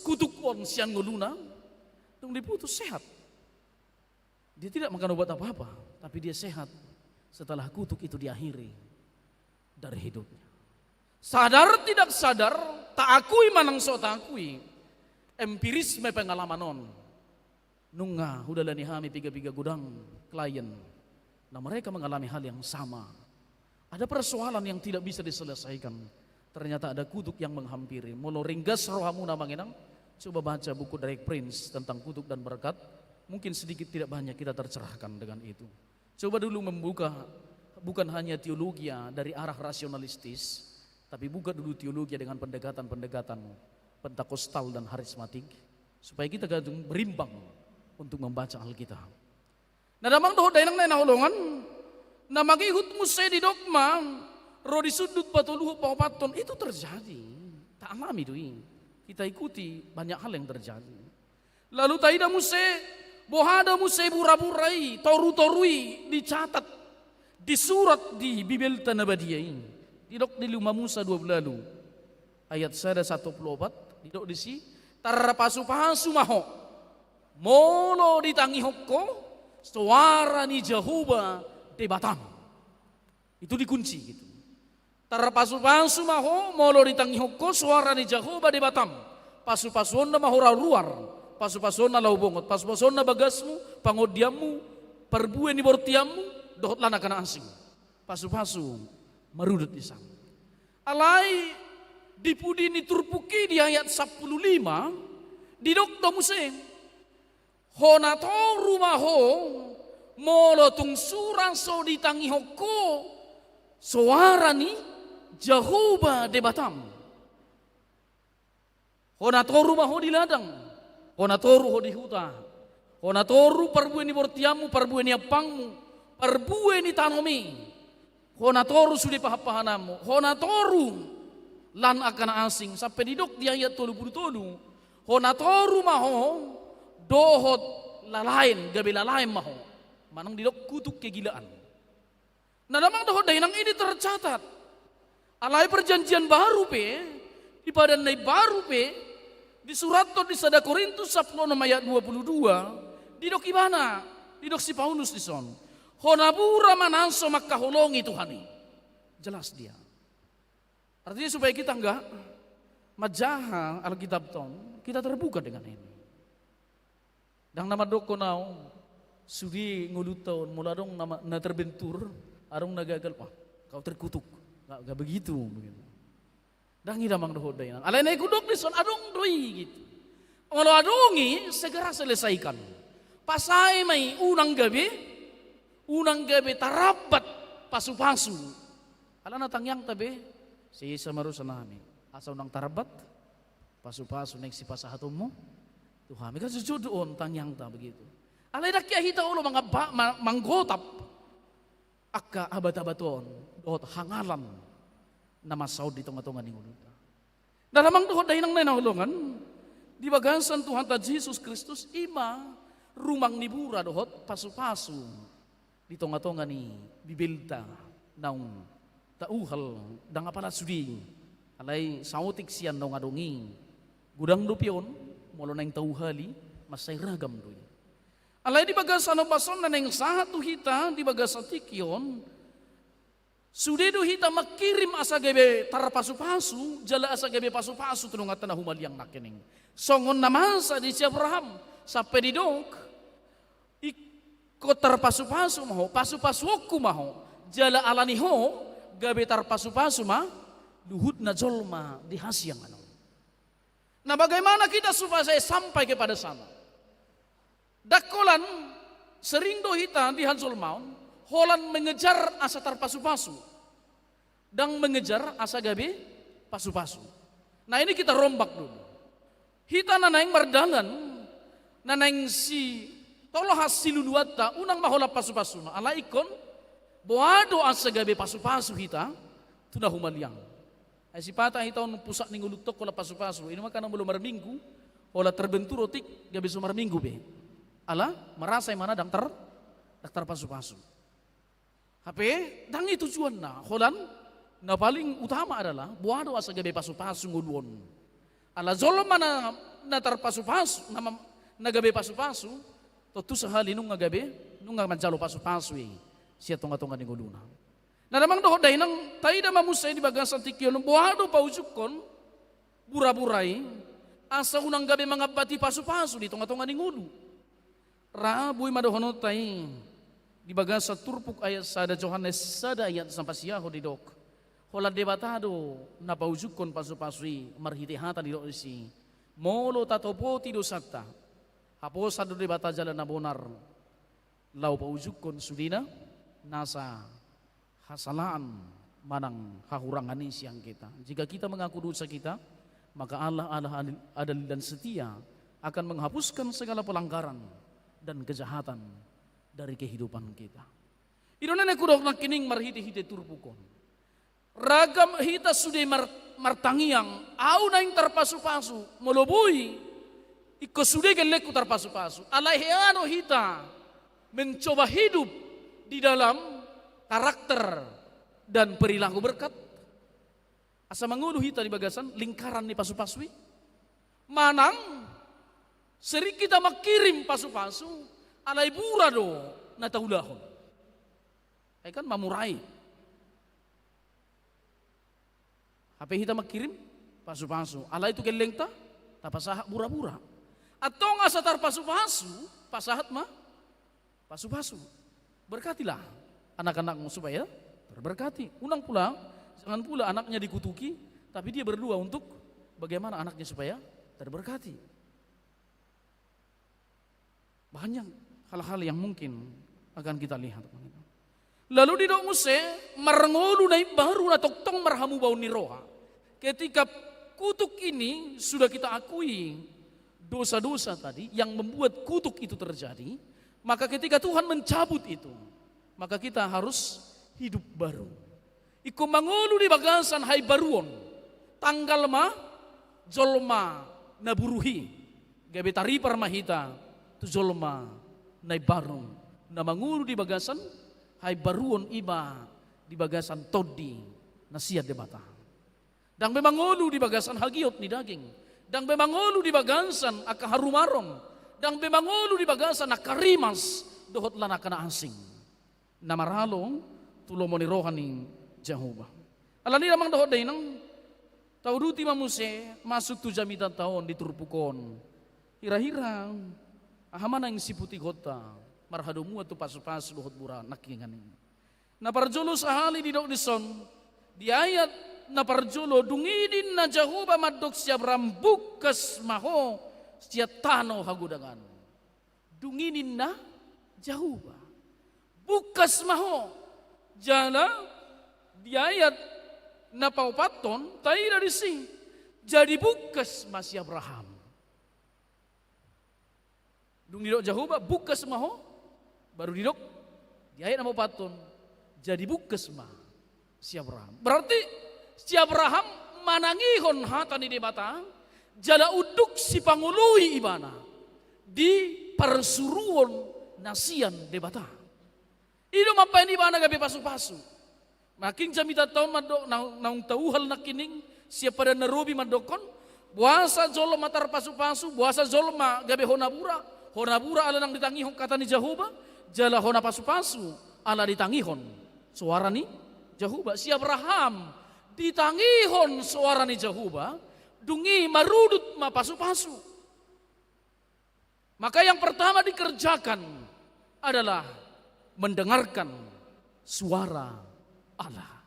kutuk on sian ngoluna, dung diputus sehat. Dia tidak makan obat apa-apa, tapi dia sehat setelah kutuk itu diakhiri dari hidupnya. Sadar tidak sadar, taakui manang so taakui, empirisme pengalaman on. Nunga hudalani hami piga-piga godang klien, na mereka mengalami hal yang sama. Ada persoalan yang tidak bisa diselesaikan. Ternyata ada kutuk yang menghampiri. Molo ringgas rohamuna, Amang Inang, coba baca buku Derek Prince tentang kutuk dan berkat. Mungkin sedikit tidak banyak kita tercerahkan dengan itu. Coba dulu membuka, bukan hanya teologia dari arah rasionalistis, tapi buka dulu teologia dengan pendekatan-pendekatan Pentakosta dan harismatik, supaya kita gadung berimbang untuk membaca Alkitab. Na damang dohot dainang na hinaholongan, na mangihut muse didok ma, ro di sundut patoluhon paopathon, itu terjadi. Taalami do i. Kita ikuti banyak hal yang terjadi. Lalu taida muse, boha do muse bura-bura i, toru-toru i dicatat, disurat di Bibelta na badia i. Didok di Lima Musa dua puluh ualu, ayat sada sahat tu dua puluh opat, didok disi, tarpasu-pasu ma ho molo ditangihon ho soara ni Jahowa Debatam. Itu dikunci gitu. Tarpasu-pasu ma ho molo ditangihon ho soara ni Jahowa Debatam. Pasu-pasuonna ma ho laho ruar, pasu-pasuonna laho bongot, pasu-pasuonna bagasmu, pangondianmu, parbue ni bortianmu, dohot lan angka na asing. Pasu-pasu marudut di sana. Alai di pudi ni turpuk i di ayat sampulu lima, didok do muse, hona toru ma ho molo tung sura so ditangihon ho soara ni Jahowa Debatam. Hona toru ma ho di ladang, hona toru ho di huta, hona toru parbue ni bortianmu, parbue ni ampangmu, parbue ni tanomi, hona toru sude pahan-pahananmu, hona toru lan angka na asing, sampe didok di ayat tolu pulu tolu, hona toru ma ho dohot lalaen, gabe lalaen ma ho. Manang didok kutuk kegilaan. Na damang dohot dainang, ini tercatat. Alai Perjanjian Baru pe, di Padan na Imbaru pe, disurathon di sada Korintus sampulu onom ayat dua pulu dua, didok ibana, didok si Paulus dison, hona bura ma na so mangkaholongi Tuhan i. Jelas dia. Artinya supaya kita enggak manjaha Alkitab on, kita terbuka dengan ini. Ndang na mandokkon au, sude ngolunta on, molo adong na, na terbentur, adong na gagal, wah, kau terkutuk. Nggak, nggak begitu, begitu. Ndang i damang dohot dainang. Alai na ingkon hudok dison, adong do i gitu. Molo adong i, segera selesaikan. Pasae ma i, unang gabe, unang gabe tarambat pasu-pasu. Alana tangiangta be, sesa ma urusan nami. Asa unang tarambat pasu-pasu naeng sipasahatonmu tu hami. Kan jujur do on tangiangta begitu. Alai ndang hea hita olo mangaba-, ma-, manggotap angka abat-abat on dohot hangalan na masa on di tonga-tonga ni ngolunta. Na damang dohot dainang na hinaholongan, di bagasan Tuhanta Jesus Kristus, i ma rumang ni bura dohot pasu-pasu di tonga-tonga ni Bibelta naung tauhal, ndang apala sude i. Alai saotik sian naung adong i, godang dope on, molo naeng tauhali, mansai ragam do i. Alai di bagasan ombas on na naeng sahat tu hita di bagasan tingki on, sude do hita mangkirim asa gabe tarpasupasu, jala asa gabe pasupasu tu donganta na humaliang nangkining. Songon na masa di si Abraham, sampe didok, ingkon tarpasupasu ma ho, pasupasuonku ma ho, jala alani ho gabe tarpasupasu ma luhutna jolma di hasiangan on. Nah, bagaimana kita supaya sampai kepada sana? Ndang holan, sering do hita di hajolmaon, holan mengejar asa tarpasupasu, ndang mengejar asa gabe pasupasu. Nah, ini kita rombak dulu. Hita na naeng mardalan, na naeng sitolohan siluluanta, unang ma holan pasupasuna, alai ingkon boha do asa gabe pasupasu hita tu na humaliang. Ai sipata hita on pusat ni ngolunta holan pasupasu. I ma angka na molo marminggu, holan terbentur otik gabe so marminggu be. Ala merasa imana ndang tar, ndang tarpasupasu. Hape ndang i tujuanna, holan na paling utama adalah boha do asa gabe pasupasu ngolu on. Ala jolma na, na tarpasupasu, na, na gabe pasupasu, tontu sahali nunga gabe, nunga manjalo pasupasu i sian tongatonga ni ngoluna. Nah, damang dohot dainang, taida ma muse di bagasan tingki on, boha do paujungkon burabura i, asa unang gabe mangambati pasupasu di tongatonga ni ngolu. Ra boi ma dohononta i di bagasan turpuk ayat sada, Johannes sada ayat sampulu sia didok, holan Debata do na paujungkon pasupasu i marhite hata didok disi, molo tatopoti dosanta, haposan do Debata jala na bonar laho paujungkon sudena nasa hasalaan manang hahurangan i sian hita. Jika kita mengaku dosa kita, maka Allah adalah adil dan setia, akan menghapuskan segala pelanggaran dan kejahatan dari kehidupan kita. I do na naeng hudok nangkining marhitehite turpuk on. Ragam hita sude mar, martangiang, au naeng tarpasupasu, molo boi, ingkon sude gellengku tarpasupasu. Alai hea do hita mencoba hidup di dalam karakter dan perilaku berkat. Asa mangolu hita di bagasan lingkaran ni pasupasu i. Manang sering hita mangkirim pasupasu, alai bura do na taulahon. Ai kan mamurai. Hape hita mangkirim pasupasu, alai tu gellengta tapasahat burabura. Antong asa tarpasupasu, pasahat ma pasupasu. Berkatilah anak-anakmu supaya terberkati. Unang pula, jangan pula anaknya dikutuki, tapi dia berdoa untuk bagaimana anaknya supaya terberkati. Banyak hal-hal yang mungkin akan kita lihat. Lalu didok muse, marngolu na imbaru na tongtong marhamubaon ni roha. Ketika kutuk ini sudah kita akui dosa-dosa tadi yang membuat kutuk itu terjadi, maka ketika Tuhan mencabut itu, maka kita harus hidup baru. Ingkon mangolu di bagasan haimbaruon, tanggal ma jolma na buruhi, gabe taripar ma hita tu jolma na imbaru, na mangolu di bagasan haimbaruon, i ma di bagasan tondi na sian Debata. Ndang be mangolu di bagasan hagiot ni daging, ndang be mangolu di bagasan angka harumaron, ndang be mangolu di bagasan angka rimas dohot lan angka na asing na maralo tu lomo ni roha ni Jahowa. Alani i damang dohot dainang, tauduti ma muse masuk tu jamitanta on di turpuk on. Hira-hira aha ma naeng siputikonta marhadomuan tu pasupasu dohot bura nangkiningan i. Na parjolo sahali didok dison, di ayat na parjolo, dung i ninna Jahowa mandok si Abraham, bungkas ma ho sian tano hagodangan. Dung i ninna Jahowa, bungkas ma ho. Jala di ayat na paopathon taida disi, jadi bungkas ma si Abraham. Dung didok Jahowa, bungkas ma ho, baru didok di ayat na paopathon, jadi bungkas ma si Abraham. Berarti si Abraham manangihon hata ni Debata, jala unduk sipangoloi ibana di parsuruon na sian Debata. I do mambahen ibana gabe pasupasu. Nangkin jamitanta on mandok, naung, naung tauhal nangkining sian Padan na Robi mandokkon, boasa jolma tarpasupasu, boasa jolma gabe hona bura, Hona bura ala ndang ditangihon hata ni Jahowa, jala hona pasupasu ala ditangihon soara ni Jahowa. Si Abraham ditangihon soara ni Jahowa, dung i marudut ma pasupasu. Maka yang pertama dikerjakan adalah mendengarkan suara Allah.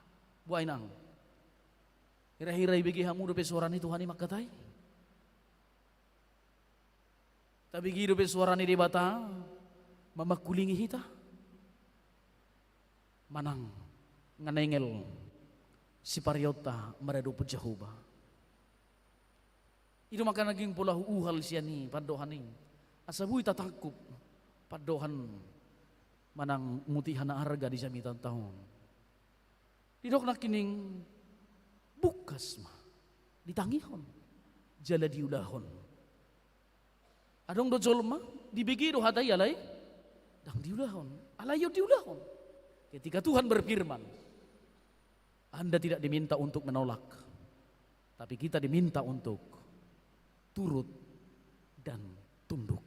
Boha inang, hira-hira ibege hamu dope soara ni Tuhan i mangkatai? Tabege dope soara ni Debata mamangkulingi hita? Manang nganengel sipareonta maradophon Jahowa? I do mangkanangking pola huuhal sian i pandohan i, asa boi tatangkup pandohan manang mutiha na arga di jamitanta on. Didok nangkining bungkas ma ditangihon jala diulahon. Adong do jolma dibege do hata i alai ndang diulahon, alai on diulahon. Ketika Tuhan berfirman, Anda tidak diminta untuk menolak, tapi kita diminta untuk turut dan tunduk.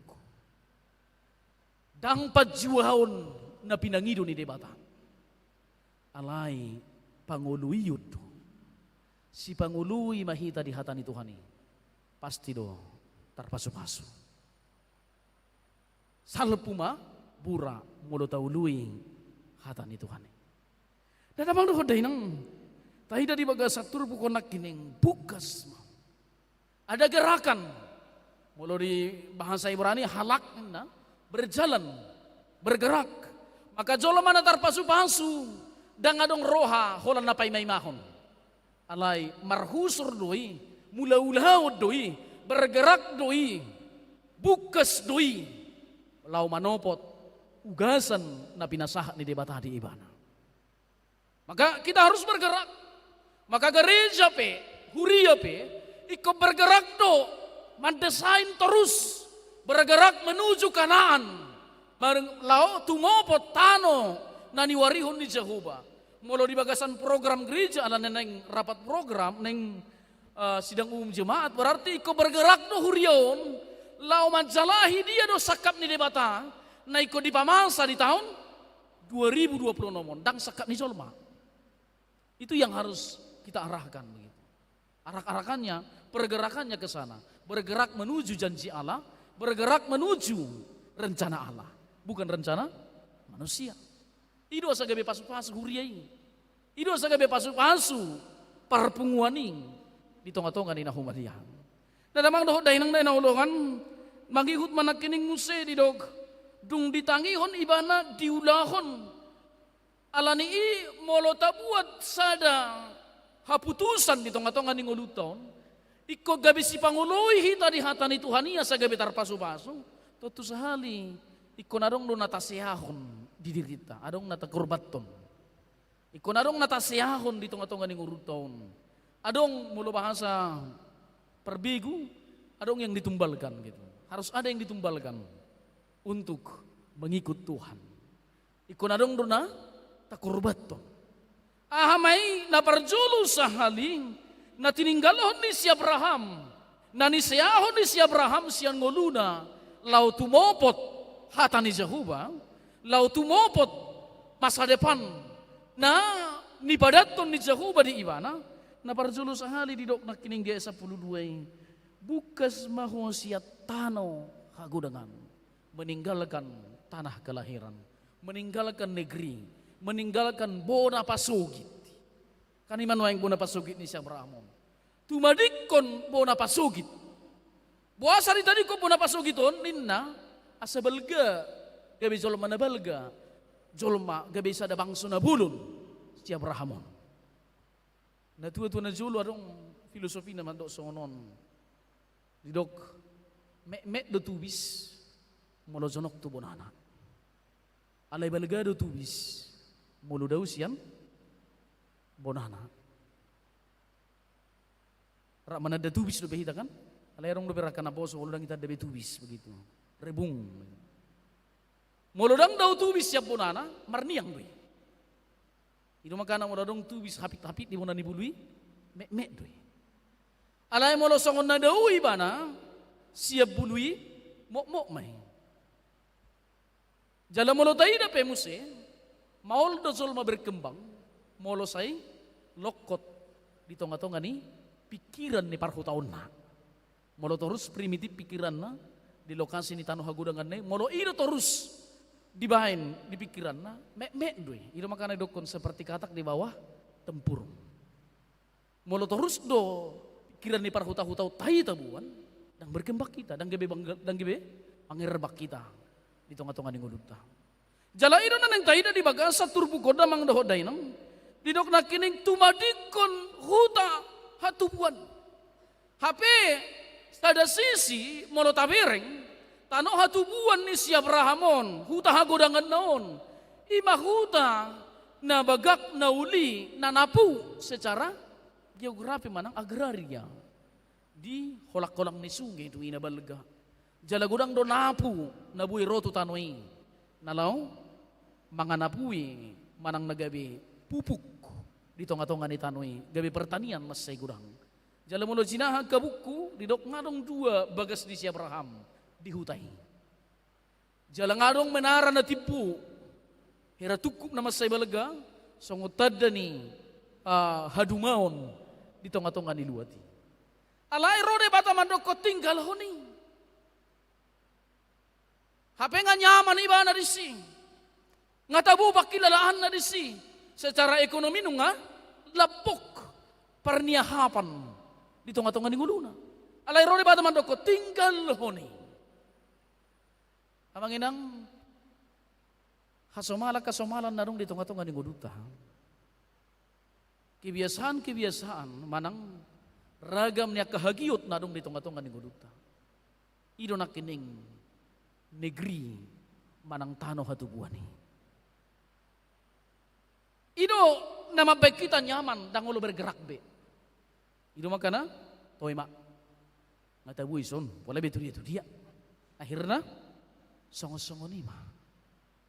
Ndang panjuaon na pinangido ni Debata, alai pangoluion do. Sipangolui ma hita di hata ni Tuhan i, pasti do tarpasupasu. Salpu ma bura molo taului hata ni Tuhan i. Damang dohot dainang, taida di bagasan turpuk on nangkining bungkas ma. Ada gerakan. Molo di bahasa Ibrani halak ninna, berjalan, bergerak. Maka jolma na tarpasupasu ndang adong roha holan na paimaimahon. Alai marhusur do i, mulaulaon do i, bergerak do i, bungkas do i, laho manopot ugasan na pinasahat ni Debata di ibana. Maka kita harus bergerak. Maka gereja pe, huria pe, ingkon bergerak do, mendesain terus, bergerak menuju Kanaan, mar-, laho tumopot tano na niuarihon ni Jahowa. Molo di bagasan program gereja, ala naeng rapat program, naeng, eh, sidang umum jemaat, berarti ingkon bergerak do huria on, laho manjalahi dia do sangkap ni Debata na ingkon dipamasa di taon dua ribu dua puluh enam on, ndang sangkap ni jolma. Itu yang harus kita arahkan begitu. Arak-arakannya, pergerakannya ke sana. Bergerak menuju janji Allah, bergerak menuju rencana Allah, bukan rencana manusia. I do asa gabe pasupasu huria i. I do asa gabe pasupasu parpunguan i di tonga-tonga ni na humaliang. Damang dohot dainang na hinaholongan, mangihut ma nangkining muse didok, dung ditangihon ibana diulahon. Alani i molo tabuat sada haputusan di tonga-tonga ni ngolunta on, ingkon gabe sipangoloi hita di hata ni Tuhan i asa gabe tarpasupasu, tontu sahali ingkon adong do na taseahon di dirinta, adong na takorbanhon. Ingkon adong na taseahon di tonga-tonga ni ngolunta on. Adong molo bahasa parbegu, adong yang ditumbalkan gitu. Harus ada yang ditumbalkan untuk mengikut Tuhan. Ingkon adong do na takorbanhon. Aha ma i? Na parjolo sahali na tininggalhon ni si Abraham, na niseahon ni si Abraham sian ngoluna, laho tumopot hata ni Jahowa, laho tumopot masa depan na nipadathon ni Jahowa di ibana. Na parjolo sahali didok nangkining di ayat sampulu dua i, bungkas ma ho sian tano hagodangan, meninggalkan tanah kelahiran, meninggalkan negeri, meninggalkan bona pasogit. Kan i ma nuaeng bona pasogit ni si Abraham on. Tumadingkon bona pasogit. Boasa ditadingkon bona pasogit on ninna? Asa balga, gabe jolma na balga, jolma gabe sada bangso na bolon si Abraham on. Natua-tua na jolo adong filosofina mandok songon on. Didok, metmet do tubis molo jonok tu bonana. Alai balga do tubis molo dao sian bonana. Rap mananda tubis dope hita kan? Alai adong dope angka naposo molo ndang itanda be tubis begitu. Rebung. Molo ndang dao tubis sian bonana, marniang do i. I do makana molo adong tubis hapit-hapit di bona ni bulu i, metmet do i. Alai molo songon na dao ibana sian bulu i, mokmok ma i. Jala molo taida pe muse, maol do jolma berkembang, molo sai longkot di tonga-tonga ni pikiran ni parhutaonna. Molo torus primitif pikiranna di lokasi ni tano hagodanganna i, molo i do torus dibaen di pikiranna, metmet do i. I do makana didokkon seperti katak di bawah tempurung. Molo torus do pikiran ni parhuta-hutaonta i taboan, ndang berkembang hita, ndang gabe bangga-, ndang gabe mangerbang hita di tonga-tonga ni ngolunta. Jala i do na naeng taida di bagasan turpuk on, damang dohot dainang, didok nangkining tumadingkon huta hatubuan. Hape sada sisi molo tabereng, tano hatubuan ni si Abraham on, huta hagodanganna on, i ma huta na bagak, na uli, na napu secara geografi manang agraria. Di holang-holang ni sunge do i na balga. Jala godang do napu na boi ro tu tano i na laho manganapui manang na gabe pupuk di tonga-tonga ni tano i, gabe pertanian mansai godang. Jala molo jinaha angka buku, didok nga adong dua bagas ni si Abraham di huta i. Jala nga adong menara na timbo, hera tungkup na mansai balga, songon tanda ni, ah, hadumaon di tonga-tonga ni luat i. Alai ro Debata mandokkon tinggalhon i. Hape nga nyaman ibana disi. Nga tabo pangkilalaanna disi. Secara ekonomi nunga lampok parniahapan di tonga-tonga ni ngoluna. Alai ro Debata mandokkon tinggalhon i. Amang inang, hasomalan-hasomalan na adong di tonga-tonga ni ngolunta. Kebiasaan-kebiasaan manang ragam ni angka hagiot na adong di tonga-tonga ni ngolunta. I do nangkining negeri manang tano hatubuan i. I do na mambaen hita nyaman, ndang olo bergerak be. I do makana, toe ma. Nga tabo i son, pola be tu dia tu dia. Akhirna, songon-songon i ma.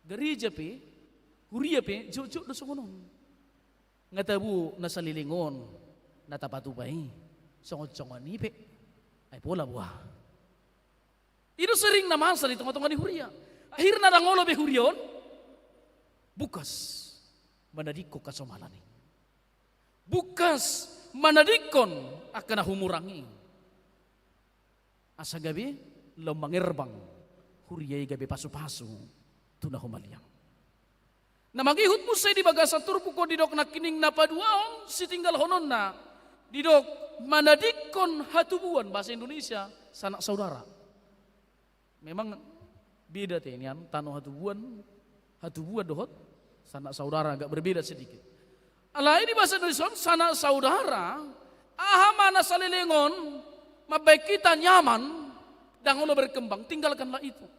Gareja pe, huria pe, jotjot do songon on. Nga tabo na saleleng on, na tapatupa i, songon-songon i pe. Ai pola boha. I do sering na masa di tonga-tonga ni huria. Akhirna ndang olo be huria on bungkas manadingkon hasomalan i. Bungkas manadingkon angka na humurang i. Asa gabe laho mangerbang huria i gabe pasu-pasu tu na humaliang. Na mangihut muse di bagasan turpuk on didok nangkining na paduahon sitinggalhononna, didok manadingkon hatubuan, bahasa Indonesia, sanak saudara. Memang beda te nian, tano hatubuan, hatubuan dohot sanak saudara agak berbeda sedikit. Alai di bahasa Indonesia on, sanak saudara, aha ma na saleleng on mambaen hita nyaman, ndang olo berkembang, tinggalkanlah itu.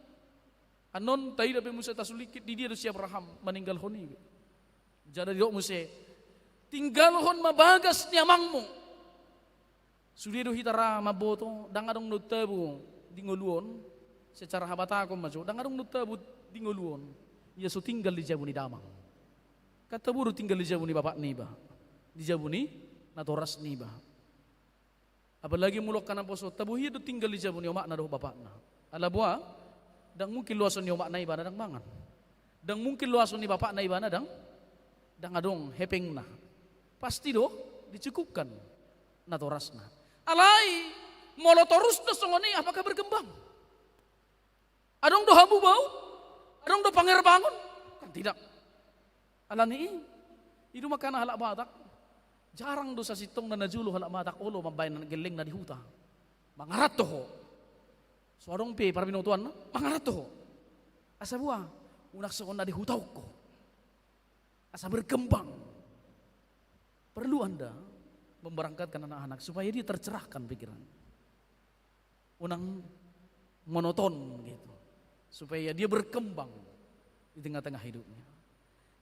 Annon taida pe muse tasulingkit di dia do si Abraham maninggalhon i be. Jala didok muse, tinggalhon ma bagas ni amangmu. Sude do hita ra mamboto, ndang adong na tabo di ngolu on, secara habatahon ma jo, ndang adong na tabo di ngolu on ia so tinggal di jabu ni damang. Kan tabo do tinggal di jabu ni bapak niba, di jabu ni natoras niba. Apalagi molo angka naposo, tabo hian do tinggal di jabu ni omakna dohot bapakna. Ala boha, ndang mungkin loason ni omakna ibana ndang mangan. Ndang mungkin loason ni bapakna ibana ndang, ndang adong hepengna. Pasti do dicukupkan natorasna. Alai, molo torus do songon i, apakah berkembang? Adong do hamu bau? Adong do pangerbangon? Kan tidak. Alani i, i do makana halak Batak, jarang do sasintongna na jolo halak Batak olo mambaen gellengna di huta. Mangaranto ho. So adong pe parbinotoanna, mangaranto ho. Asa boha, unang songon na di hutaon ho. Asa berkembang. Perlu Anda memberangkatkan anak-anak supaya dia tercerahkan pikiran. Unang monoton gitu. Supaya dia berkembang di tengah-tengah hidupnya.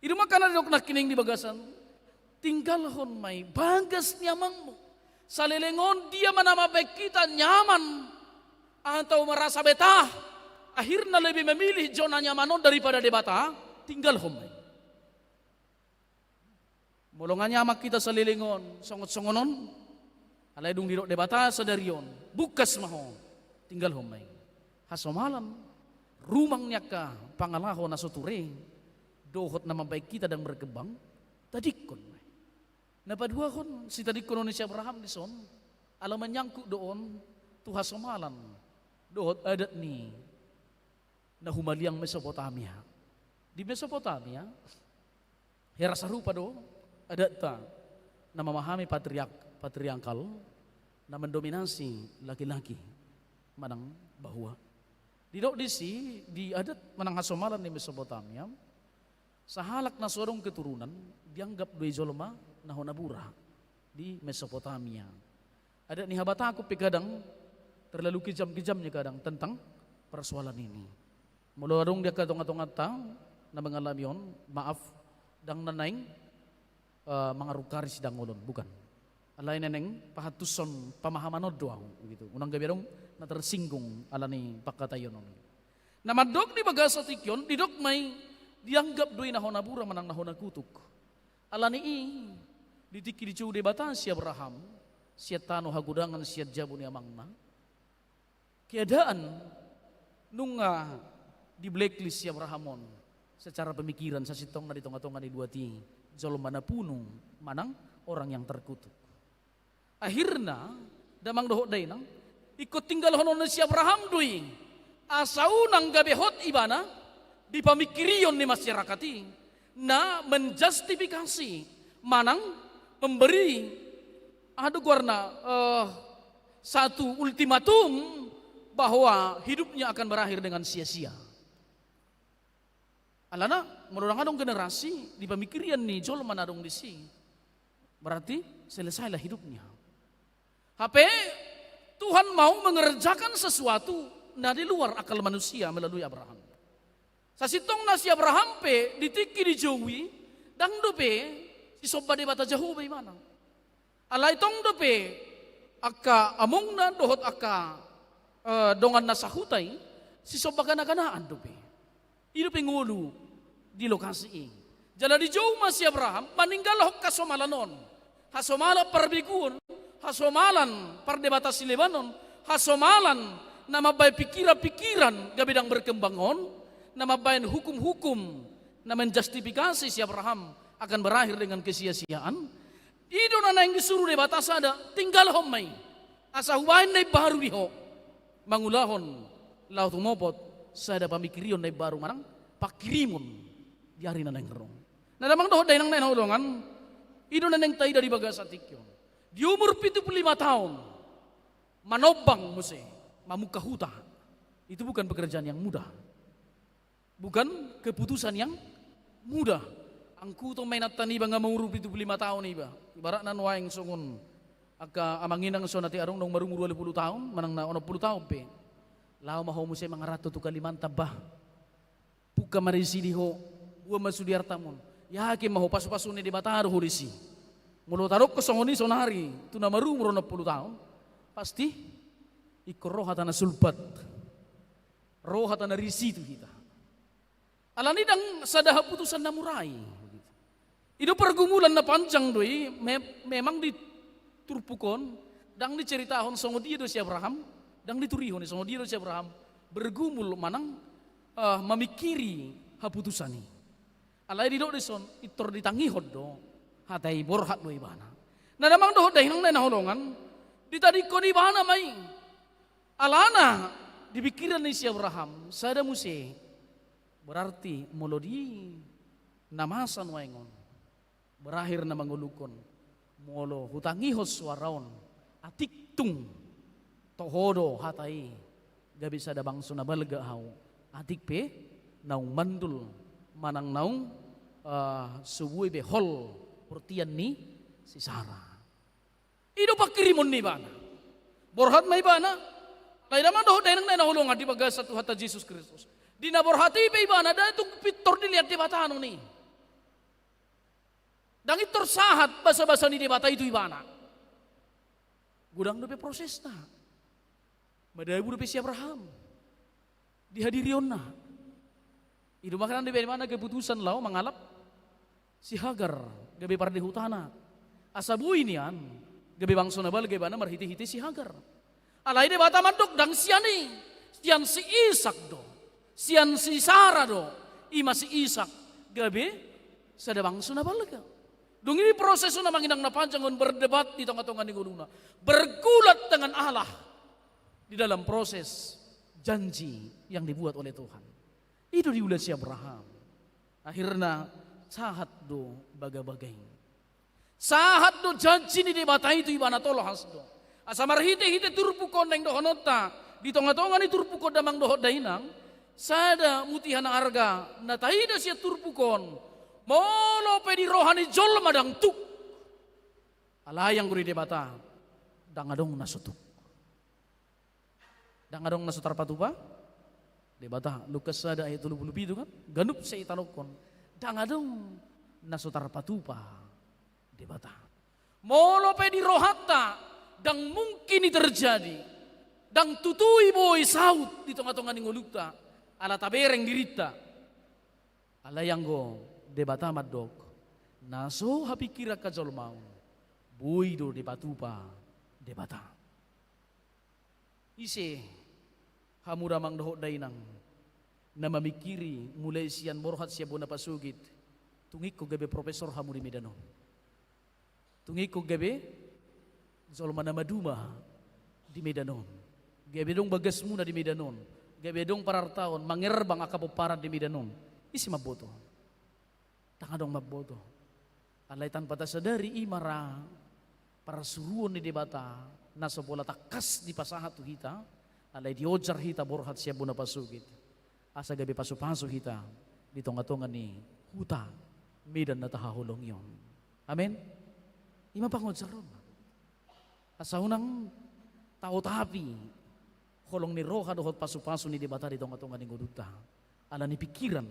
I do makana didok nangkining di bagasan, tinggalhon ma i bagas ni amangmu. Saleleng on dia ma na mambaen hita nyaman atau merasa betah, akhirna lebih memilih zona nyaman on daripada Debata, tinggalhon ma i. Molo nga nyaman hita saleleng on, songon-songon on, alai dung didok Debata sadari on, bungkas ma ho, tinggalhon ma i. Hasomalan, rumang ni angka pangalaho na so ture, dohot na mambahen hita ndang berkembang, tadingkon ma i. Na paduahon, sitadingkonon ni si Abraham dison, ala manyangkut do on tu hasomalan dohot adat ni na humaliang Mesopotamia. Di Mesopotamia, hera sarupa do adatta na mamahami patriark, patriarkal, na mendominasi laki-laki manang bahua. Didok disi, di adat manang hasomalan ni Mesopotamia, sahalak na so adong keturunan dianggap do i jolma na hona bura di Mesopotamia. Adat ni habatahon pe kadang terlalu kejam-kejamnya kadang tentang persoalan ini. Molo adong di angka tonga-tonganta na mengalami on, maaf, ndang na naeng, eh, mangarungkari sidangolon, bukan. Alai naeng pahantuson pamahaman on do ahu, gitu. Unang gabe adong na tersinggung ala ni pangkataion on. Na mandok di bagasan tingki on, didok ma i dianggap do i na hona bura manang na hona kutuk. Ala ni i, di tingki dijou Debata si Abraham sian tano hagodangan sian jabu ni amangna, keadaan nunga di blacklist si Abraham on secara pemikiran, sasintongna di tonga-tonga ni luat i jolma na pungu manang orang yang terkutuk. Akhirna, damang dohot dainang, ingkon tinggalhonon ni si Abraham do i, asa unang gabe hot ibana di pamingkirion ni masyarakat i, na menjustifikasi manang memberi, aha do goarna, eh, satu ultimatum bahwa hidupnya akan berakhir dengan sia-sia. Alana, molo ndang adong generasi di pamingkirion ni jolma na adong disi, berarti selesailah hidupnya. Hape Tuhan mau mengerjakan sesuatu na di luar akal manusia melalui Abraham. Sasintongna si Abraham pe di tingki dijou i, ndang dope sisomba Debata Jahowa ibana. Alai tong dope angka amongna dohot angka, eh, dongan na sahuta i, sisomba gana-ganaan dope. I dope ngolu di lokasi i. Jala dijou ma si Abraham maninggalhon hasomalan on. Hasomalan parbeguon, hasomalan pardebata silebanon, hasomalan na mambahen pikiran-pikiran gabe ndang berkembang on, na mambahen hukum-hukum na menjustifikasi si Abraham akan berakhir dengan kesia-siaan. I do na naeng disuru Debata sada, tinggalhon ma i. Asa hubahen na imbaru di ho. Mangulahon laho tumopot sada pamingkirion na imbaru manang pangkirimon di ari na naeng ro. Na damang dohot dainang na hinaholongan, i do na naeng taida di bagasan tingki on. Di umur pitu pulu lima taon, manombang muse, mamungka huta. Itu bukan pekerjaan yang mudah. Bukan keputusan yang mudah. Angkuto ma inanta niba nga maumur pitu pulu lima taon iba. Ibaratna nuaeng songon angka amang inang so na ate adong naung marumur ualu pulu taon, manang na onom pulu taon pe. Laho ma ho muse mangaranto tu Kalimantan bah. Pungka ma disi di ho, boan ma sude artam on. Yakin ma ho pasu-pasu ni Debata do ho disi. Molo tadokkon songon i sonari, tu na marumur onom pulu taon, pasti ingkon ro hata na sulpat. Ro hata na risi tu hita. Alani ndang sada haputusan na mura i. I do pergumulan na panjang do i, me-, memang di turpuk on, ndang diceritahon songon dia do si Abraham, ndang diturihon i songon dia do si Abraham, bergumul manang, eh, mamingkiri haputusan i. Alai didok dison, intor ditangihon do, hata i borhat do ibana. Na damang dohot dainang na hinaholongan, ditadingkon ibana ma i. Alana, di pingkiran ni si Abraham, sada muse. Berarti molo di na masa nuaeng on, berakhir na mangoluhon, molo hutangihon suara on, atik tung toho do hata i, gabe sada bangso na balga ahu, atik pe naung mandul, manang naung, eh, so boi be hol bortian ni si Sara. I do pangkirimon ni ibana. Borhat ma ibana. Alai damang dohot dainang na hinaholongan di bagasan Tuhanta Jesus Kristus. Di na borhat i pe ibana, ndang tung pintor dilehon Debata annon i. Ndang intor sahat basa-basa ni Debata i tu ibana. Godang dope prosesna. Madabu dope si Abraham. Dihadirionna. I do ma hanan dibaen ibana keputusan laho mangalap si Hagar, gabe pardehutana. Asa boi nian, gabe bangso na balga ibana marhite-hite si Hagar. Alai Debata mandok ndang sian i, sian si Isak do. Sian si Sara do, ima si Ishak, gabe sada bangso na balga. Dung i proses on amang inang na panjang on berdebat di tonga-tonga ni ngoluna. Bergulat dengan Allah di dalam proses janji yang dibuat oleh Tuhan. I do diula si Abraham. Akhirna sahat do bagabaga i. Sahat do janji ni Debata i tu ibana, tolhas do. Asa marhite-hite turpuk on naeng dohononta, di tonga-tonga ni turpuk on damang dohot dainang, sada mutiha na arga na taida sian turpuk on, molo pe di roha ni jolma ndang tuk, alai anggo di Debata ndang adong na so tuk. Ndang adong na so tarpatupa Debata. Lukas sada ayat tolu pulu pitu kan? Ganup sai tadingkon. Ndang adong na so tarpatupa Debata. Molo pe di rohanta ndang mungkin i terjadi, ndang tutu i boi saut di tonga-tonga ni ngolunta, ala tabereng dirinta. Alai anggo Debata mandok, na so hapingkiran hajolmaon, boi do dipatupa Debata. Ise hamu damang dohot dainang na mamingkiri mulai sian borhat sian bona pasogit, tung ingkon gabe profesor hamu di Medan on. Tung ingkon gabe jolma na maduma di Medan on. Gabe adong bagasmuna di Medan on. Gabe adong parartaon, mangerbang angka pomparan di Medan on. Ise mamboto? Ndang adong mamboto. Alai tanpa tasadari i ma ra parsuruon ni Debata na so pola tangkas dipasahat tu hita, alai diojar hita borhat sian bona pasogit, asa gabe pasu-pasu hita di tonga-tonga ni huta Medan na tahaholongi on. Amen. I ma pangojaron. Asa unang taotapi holong ni roha dohot pasu-pasu ni Debata di tonga-tonga ni ngolunta, ala ni pingkiran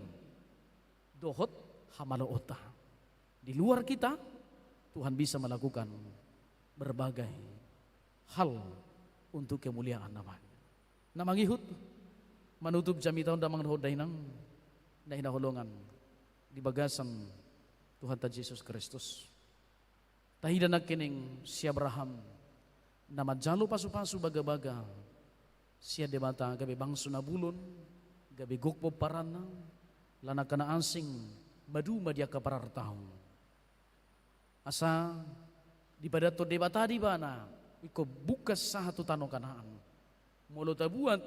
dohot hamaloonta. Di luar kita, Tuhan bisa melakukan berbagai hal untuk kemuliaan nama-Nya. Na mangihut, manutup jamita on damang dohot dainang na hinaholongan di bagasan Tuhanta Jesus Kristus. Taida nangkining si Abraham na manjalo pasu-pasu bagabaga sian Debata, gabe bangso na bulon, gabe gok pomparanna, lan angka na asing maduma di angka parartaon. Asa dipadanton Debata di ibana, ingkon bungkas sahat tu tano Kanaan. Molo tabuat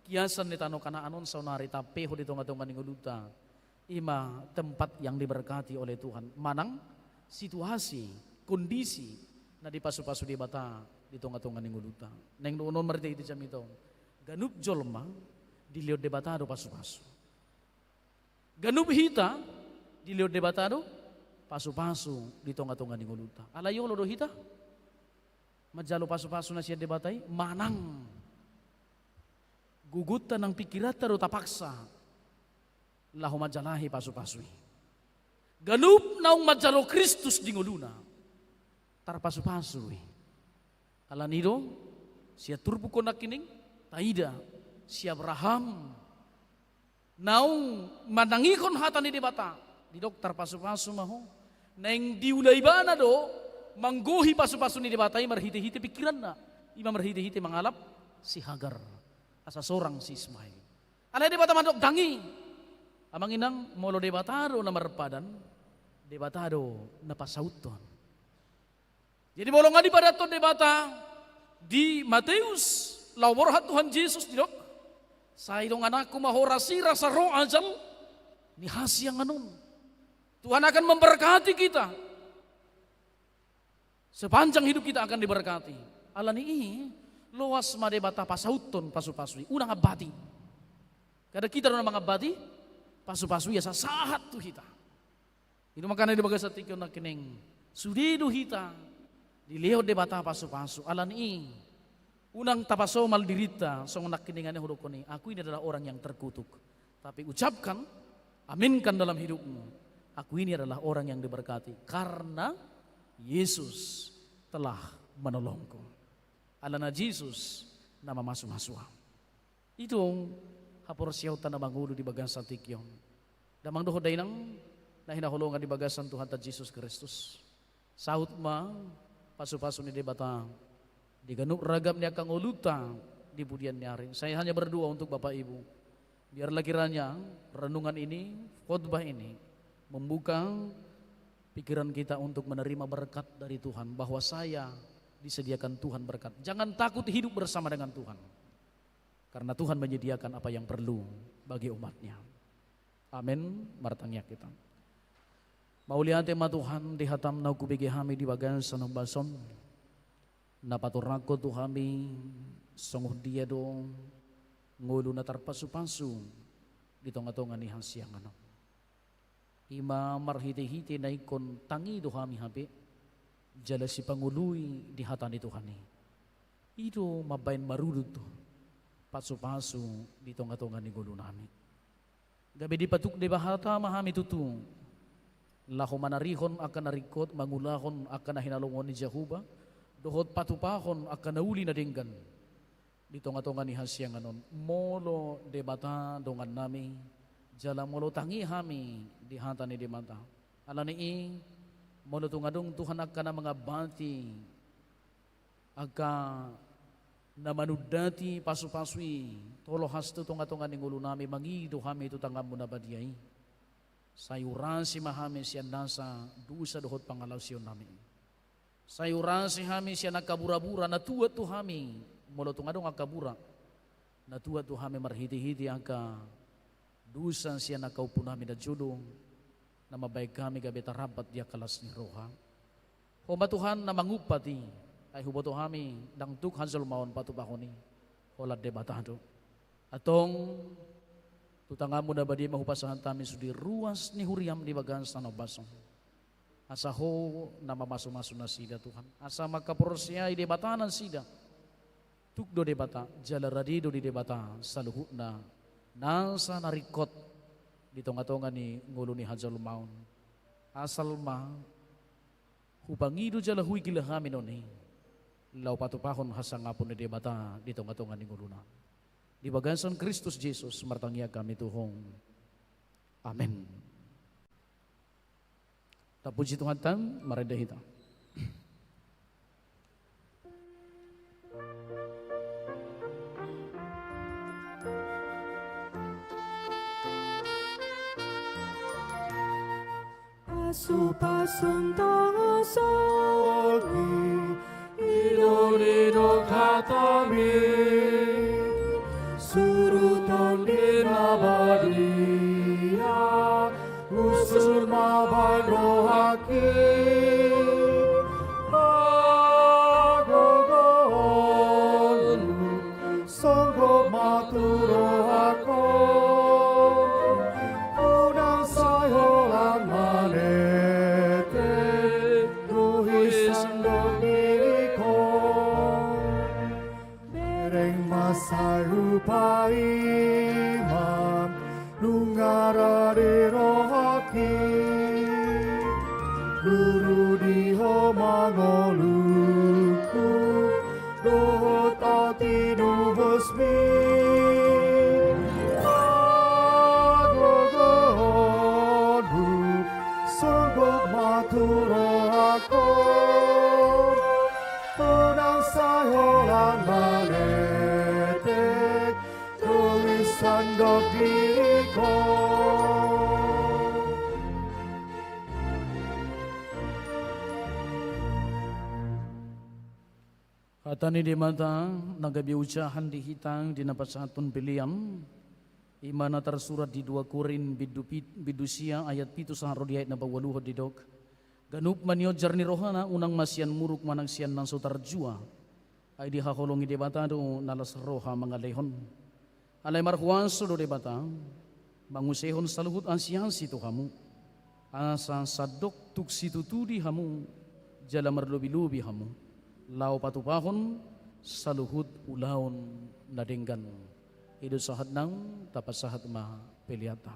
kiasan ni tano Kanaan on saonari, tampehon di tonga-tonga ni ngolunta, i ma tempat yang diberkati oleh Tuhan. Manang situasi, kondisi na dipasu-pasu Debata di tonga-tonga ni ngolunta. Naeng dohonon marhite-hite jamita on, ganup jolma dilehon Debata do pasu-pasu. Ganup hita dilehon Debata do pasu-pasu di tonga-tonga ni ngolunta. Alai olo do hita manjalo pasu-pasu na sian Debata i? Manang gogonta nang pingkiranta do tapaksa laho manjalahi pasu-pasu i? Ganup naung manjalo Kristus di ngoluna, tarpasu-pasu do i. Alani do sian turpuk on nangkining taida si Abraham naung manangihon hata ni Debata, didok tarpasu-pasu ma ho. Naeng diula ibana do manggohi pasu-pasu ni Debata i marhite-hite pingkiranna, i ma marhite-hite mangalap si Hagar asa sorang si Ismail. Alai Debata mandok, ndang i. Amang inang, molo Debata do na marpadan, Debata do na pasauthon. Jadi molo nga dipadanton Debata di Mateus, laho borhat Tuhan Jesus didok, sai dongananku ma ho rasirasa ro ajal ni hasiangan on. Tuhan akan memberkati kita. Sepanjang hidup kita akan diberkati. Alani i, loas ma Debata pasauthon pasu-pasu i, unang ambati. Kadang hita do na mangambati pasu-pasu i asa sahat tu hita. I do makana di bagasan tingki on nangkining, sude do hita dilehon Debata pasu-pasu. Alani i, unang tapasomal dirinta songon nangkiningan i hudokkon i, aku ini adalah orang yang terkutuk. Tapi ucapkan, aminkan dalam hidupmu, aku ini adalah orang yang diberkati karena Yesus telah menolongku. Alana Jesus na mamasu-masu ahu. I do haporseaonta na mangolu di bagasan tingki on. Damang dohot dainang na hinaholongan di bagasan Tuhanta Jesus Kristus, saut ma pasu-pasu ni Debata di ganup ragam ni angka ngolunta di pudian ni ari. Saya hanya berdoa untuk Bapak Ibu. Biarlah kiranya renungan ini, khotbah ini, membuka pikiran kita untuk menerima berkat dari Tuhan, bahwasanya disediakan Tuhan berkat. Jangan takut hidup bersama dengan Tuhan, karena Tuhan menyediakan apa yang perlu bagi umat-Nya. Amin. Martangiang hita. Mauliate ma Tuhan di hataM na hubege hami di bagasan ombas on, na patorangkon tu hami songon dia do ngolu na tarpasupasu di tongatonga ni hasiangan on. I ma marhitehite na ingkon tangi do hami hape, jala sipangoloi di hata ni Tuhan i. I do mambahen marudut pasupasu di tongatonga ni ngolunami. Gabe dipatuk Debata ma hami tutu, laho manarihon angka na ringkot, mangulahon angka na hinalomohon ni Jahowa, dohot patupahon angka na uli na denggan di tongatonga ni hasiangan on. Molo Debata dongannami, jala molo tangi hami di hata ni Debata. Alani i, molo tung adong Tuhan angka na mangambati angka na manundati pasupasu i, tolohas tu tongatonga ni ngolunami, mangido hami tu tanganMu na badia i. Sai urasi ma hami sian nasa dosa dohot pangalaosionnami. Sai urasi hami sian angka burabura na tuat tu hami, molo tung adong angka bura na tuat tu hami marhitehite angka dosa sian angka ompunami na jolo, na mambahen hami gabe tarambat di angka las ni roha. Ho ma Tuhan na mangumpat i, ai huboto hami ndang tuk hajolmaon patupahon i, holan Debata do. Antong, tu tanganMu na badia ma hupasahat hami sude ruas ni huriaM di bagasan ombas on. Asa Ho na mamasumasu nasida, Tuhan. Asa mangkaporseai Debata nasida. Tuk do Debata, jala rade do di Debata saluhutna nasa na ringkot di tongatonga ni ngolu ni hajolmaon. Asal ma hupangido jala huigila hami non i, laho patupahon hasangapon ni Debata di tongatonga ni ngoluna. Di bagasan Kristus Jesus martangiang hami tu Ho. Amen. Tapuji Tuhanta, marende hita. Pasupasu tangkas songon i, didok hatami, suru Tondi na badia, usul ma baen rohangki. Hagogoonmu songgop ma tu rohangku, unang sai holan maletek, tu i sandok diringku. Bereng ma sai hupaima, nunga rade rohangki, ruru di Ho ma ngolungku, dohot ahu tinubusmi. Hagogoonmu songgop ma tu rohangku, unang sai holan maletek, tu i sandok diringku. Hata ni Debata na gabe ujahan di hita di na pasahathon pelean, i ma na tarsurat di dua Korint bindu pit-, bindu sia ayat pitu sahat ro di ayat na paualuhon, didok: Ganup ma nionjar ni rohana, unang ma sian muruk manang sian na so tarjua. Ai dihaholongi Debata do na las roha mangalehon. Alai marhuaso do Debata manguseihon saluhut asiasi tu hamu, asa sandok tung situtu di hamu jala marlobilobi hamu, laho patupahon saluhut ulaon na denggan. I do sahat nang tapasahat ma peleanta.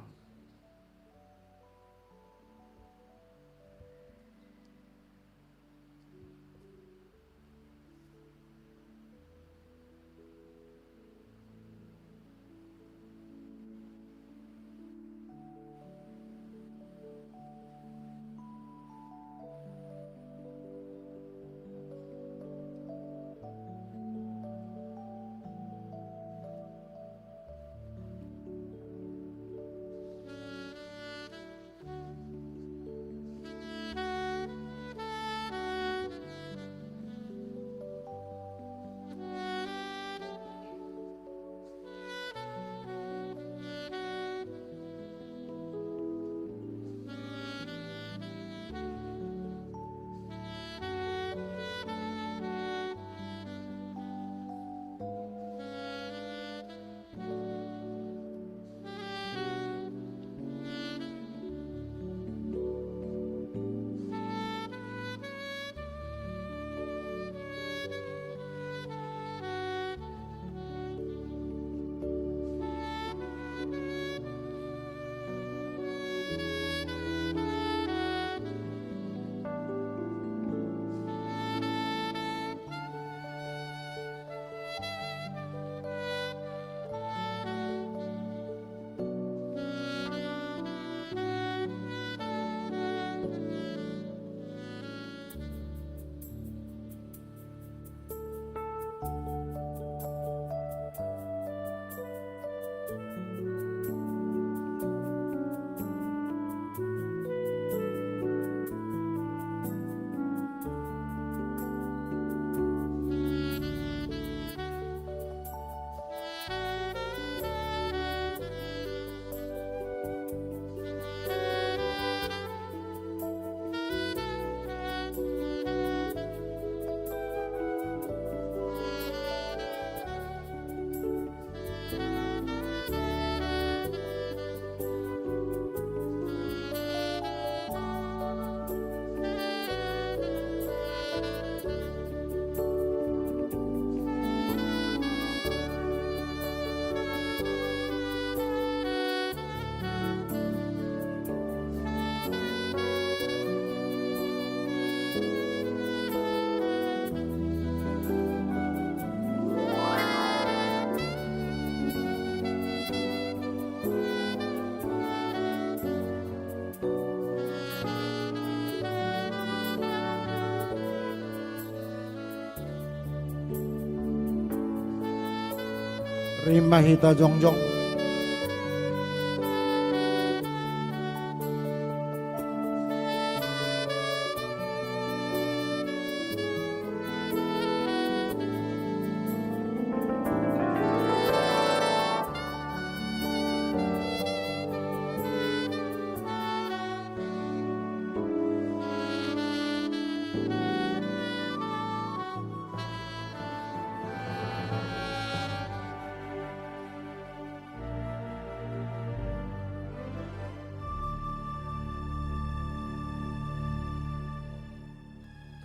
Ima hita jongjong.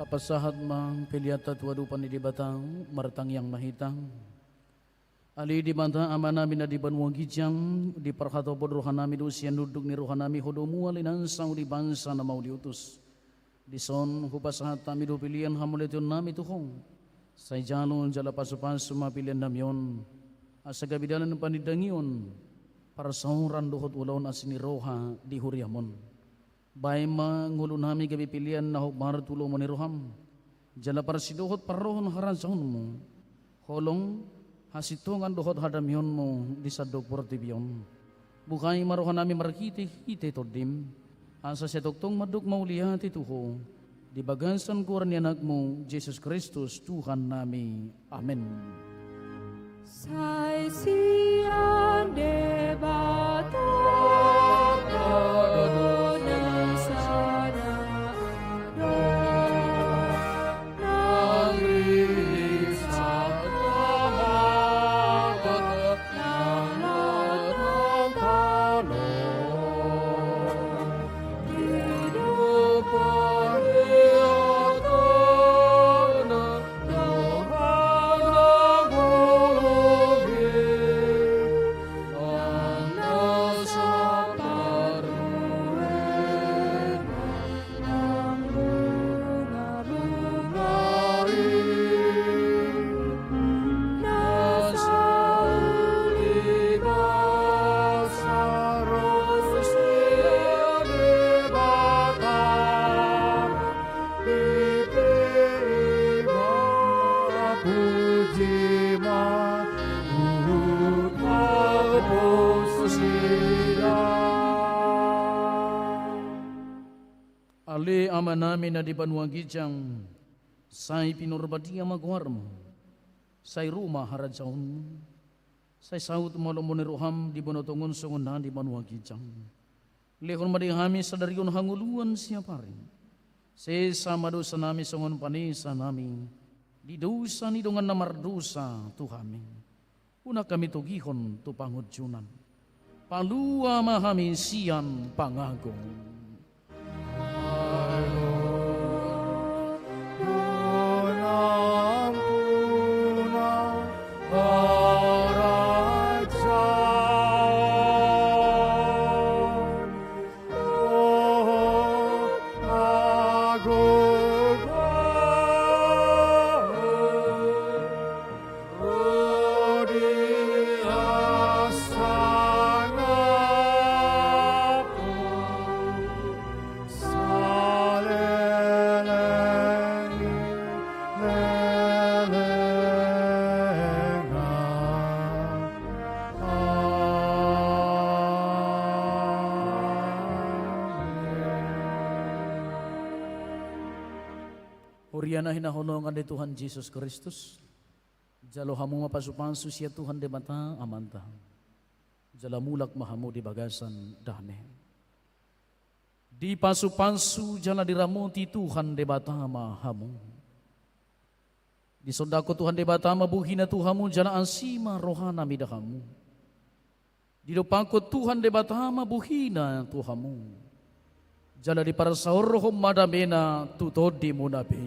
Tapasahat ma peleanta tu adopan ni Debata. Martangiang ma hita. Ale Debata Amanami na di banua ginjang, diparhatopot rohanami do sian unduk ni rohanami Ho do mual i nang sauli bangsa na mauliutus. Dison hupasahat hami do pelean hamauliatehonnami tu Ho. Sai jalo jala pasupasu ma peleannami on, asa gabe dalan panindangion, parsaoran dohot ulaon asi ni roha di huriam on. Baen ma ngolunami gabe pelean na hombar tu lomo ni roham. Jala parsidohot parrohahon harajaonmu, holong, hasintongan dohot hadamionmu di sandok portibi on. Buhai ma rohanami marhitehite Tondim, asa sai tongtong mandok mauliate tu Ho, di bagasan goar ni Anakmu, Jesus Kristus, Tuhannami. Amen. Sai sian Debata do na sada do nang rinsak na mata nang mata tano. Ale Amanami na di banua ginjang, sai pinarbadia ma goarmu, sai ro ma harajaonmu, sai saut ma lomo ni roham di banua tonga on songon na di banua ginjang. Lehon ma di hami sadari on hangoluan siapari. Sesa ma dosanami songon panesanami di dosa ni dongan na mardosa tu hami. Unang hami togihon tu pangunjunan. Palua ma hami sian pangago. Huria na hinaholongan ni Tuhan Jesus Kristus, jalo hamu ma pasupasu sian Tuhan Debata Amanta. Jala mulak ma hamu di bagasan dame. Dipasupasu jala diramoti Tuhan Debata ma hamu. Disondangkon Tuhan Debata ma bohina tu hamu jala asi ma rohana mida hamu. Didompakkon Tuhan Debata ma bohina tu hamu. Jala diparsaorhon ma damena tu tondimuna be.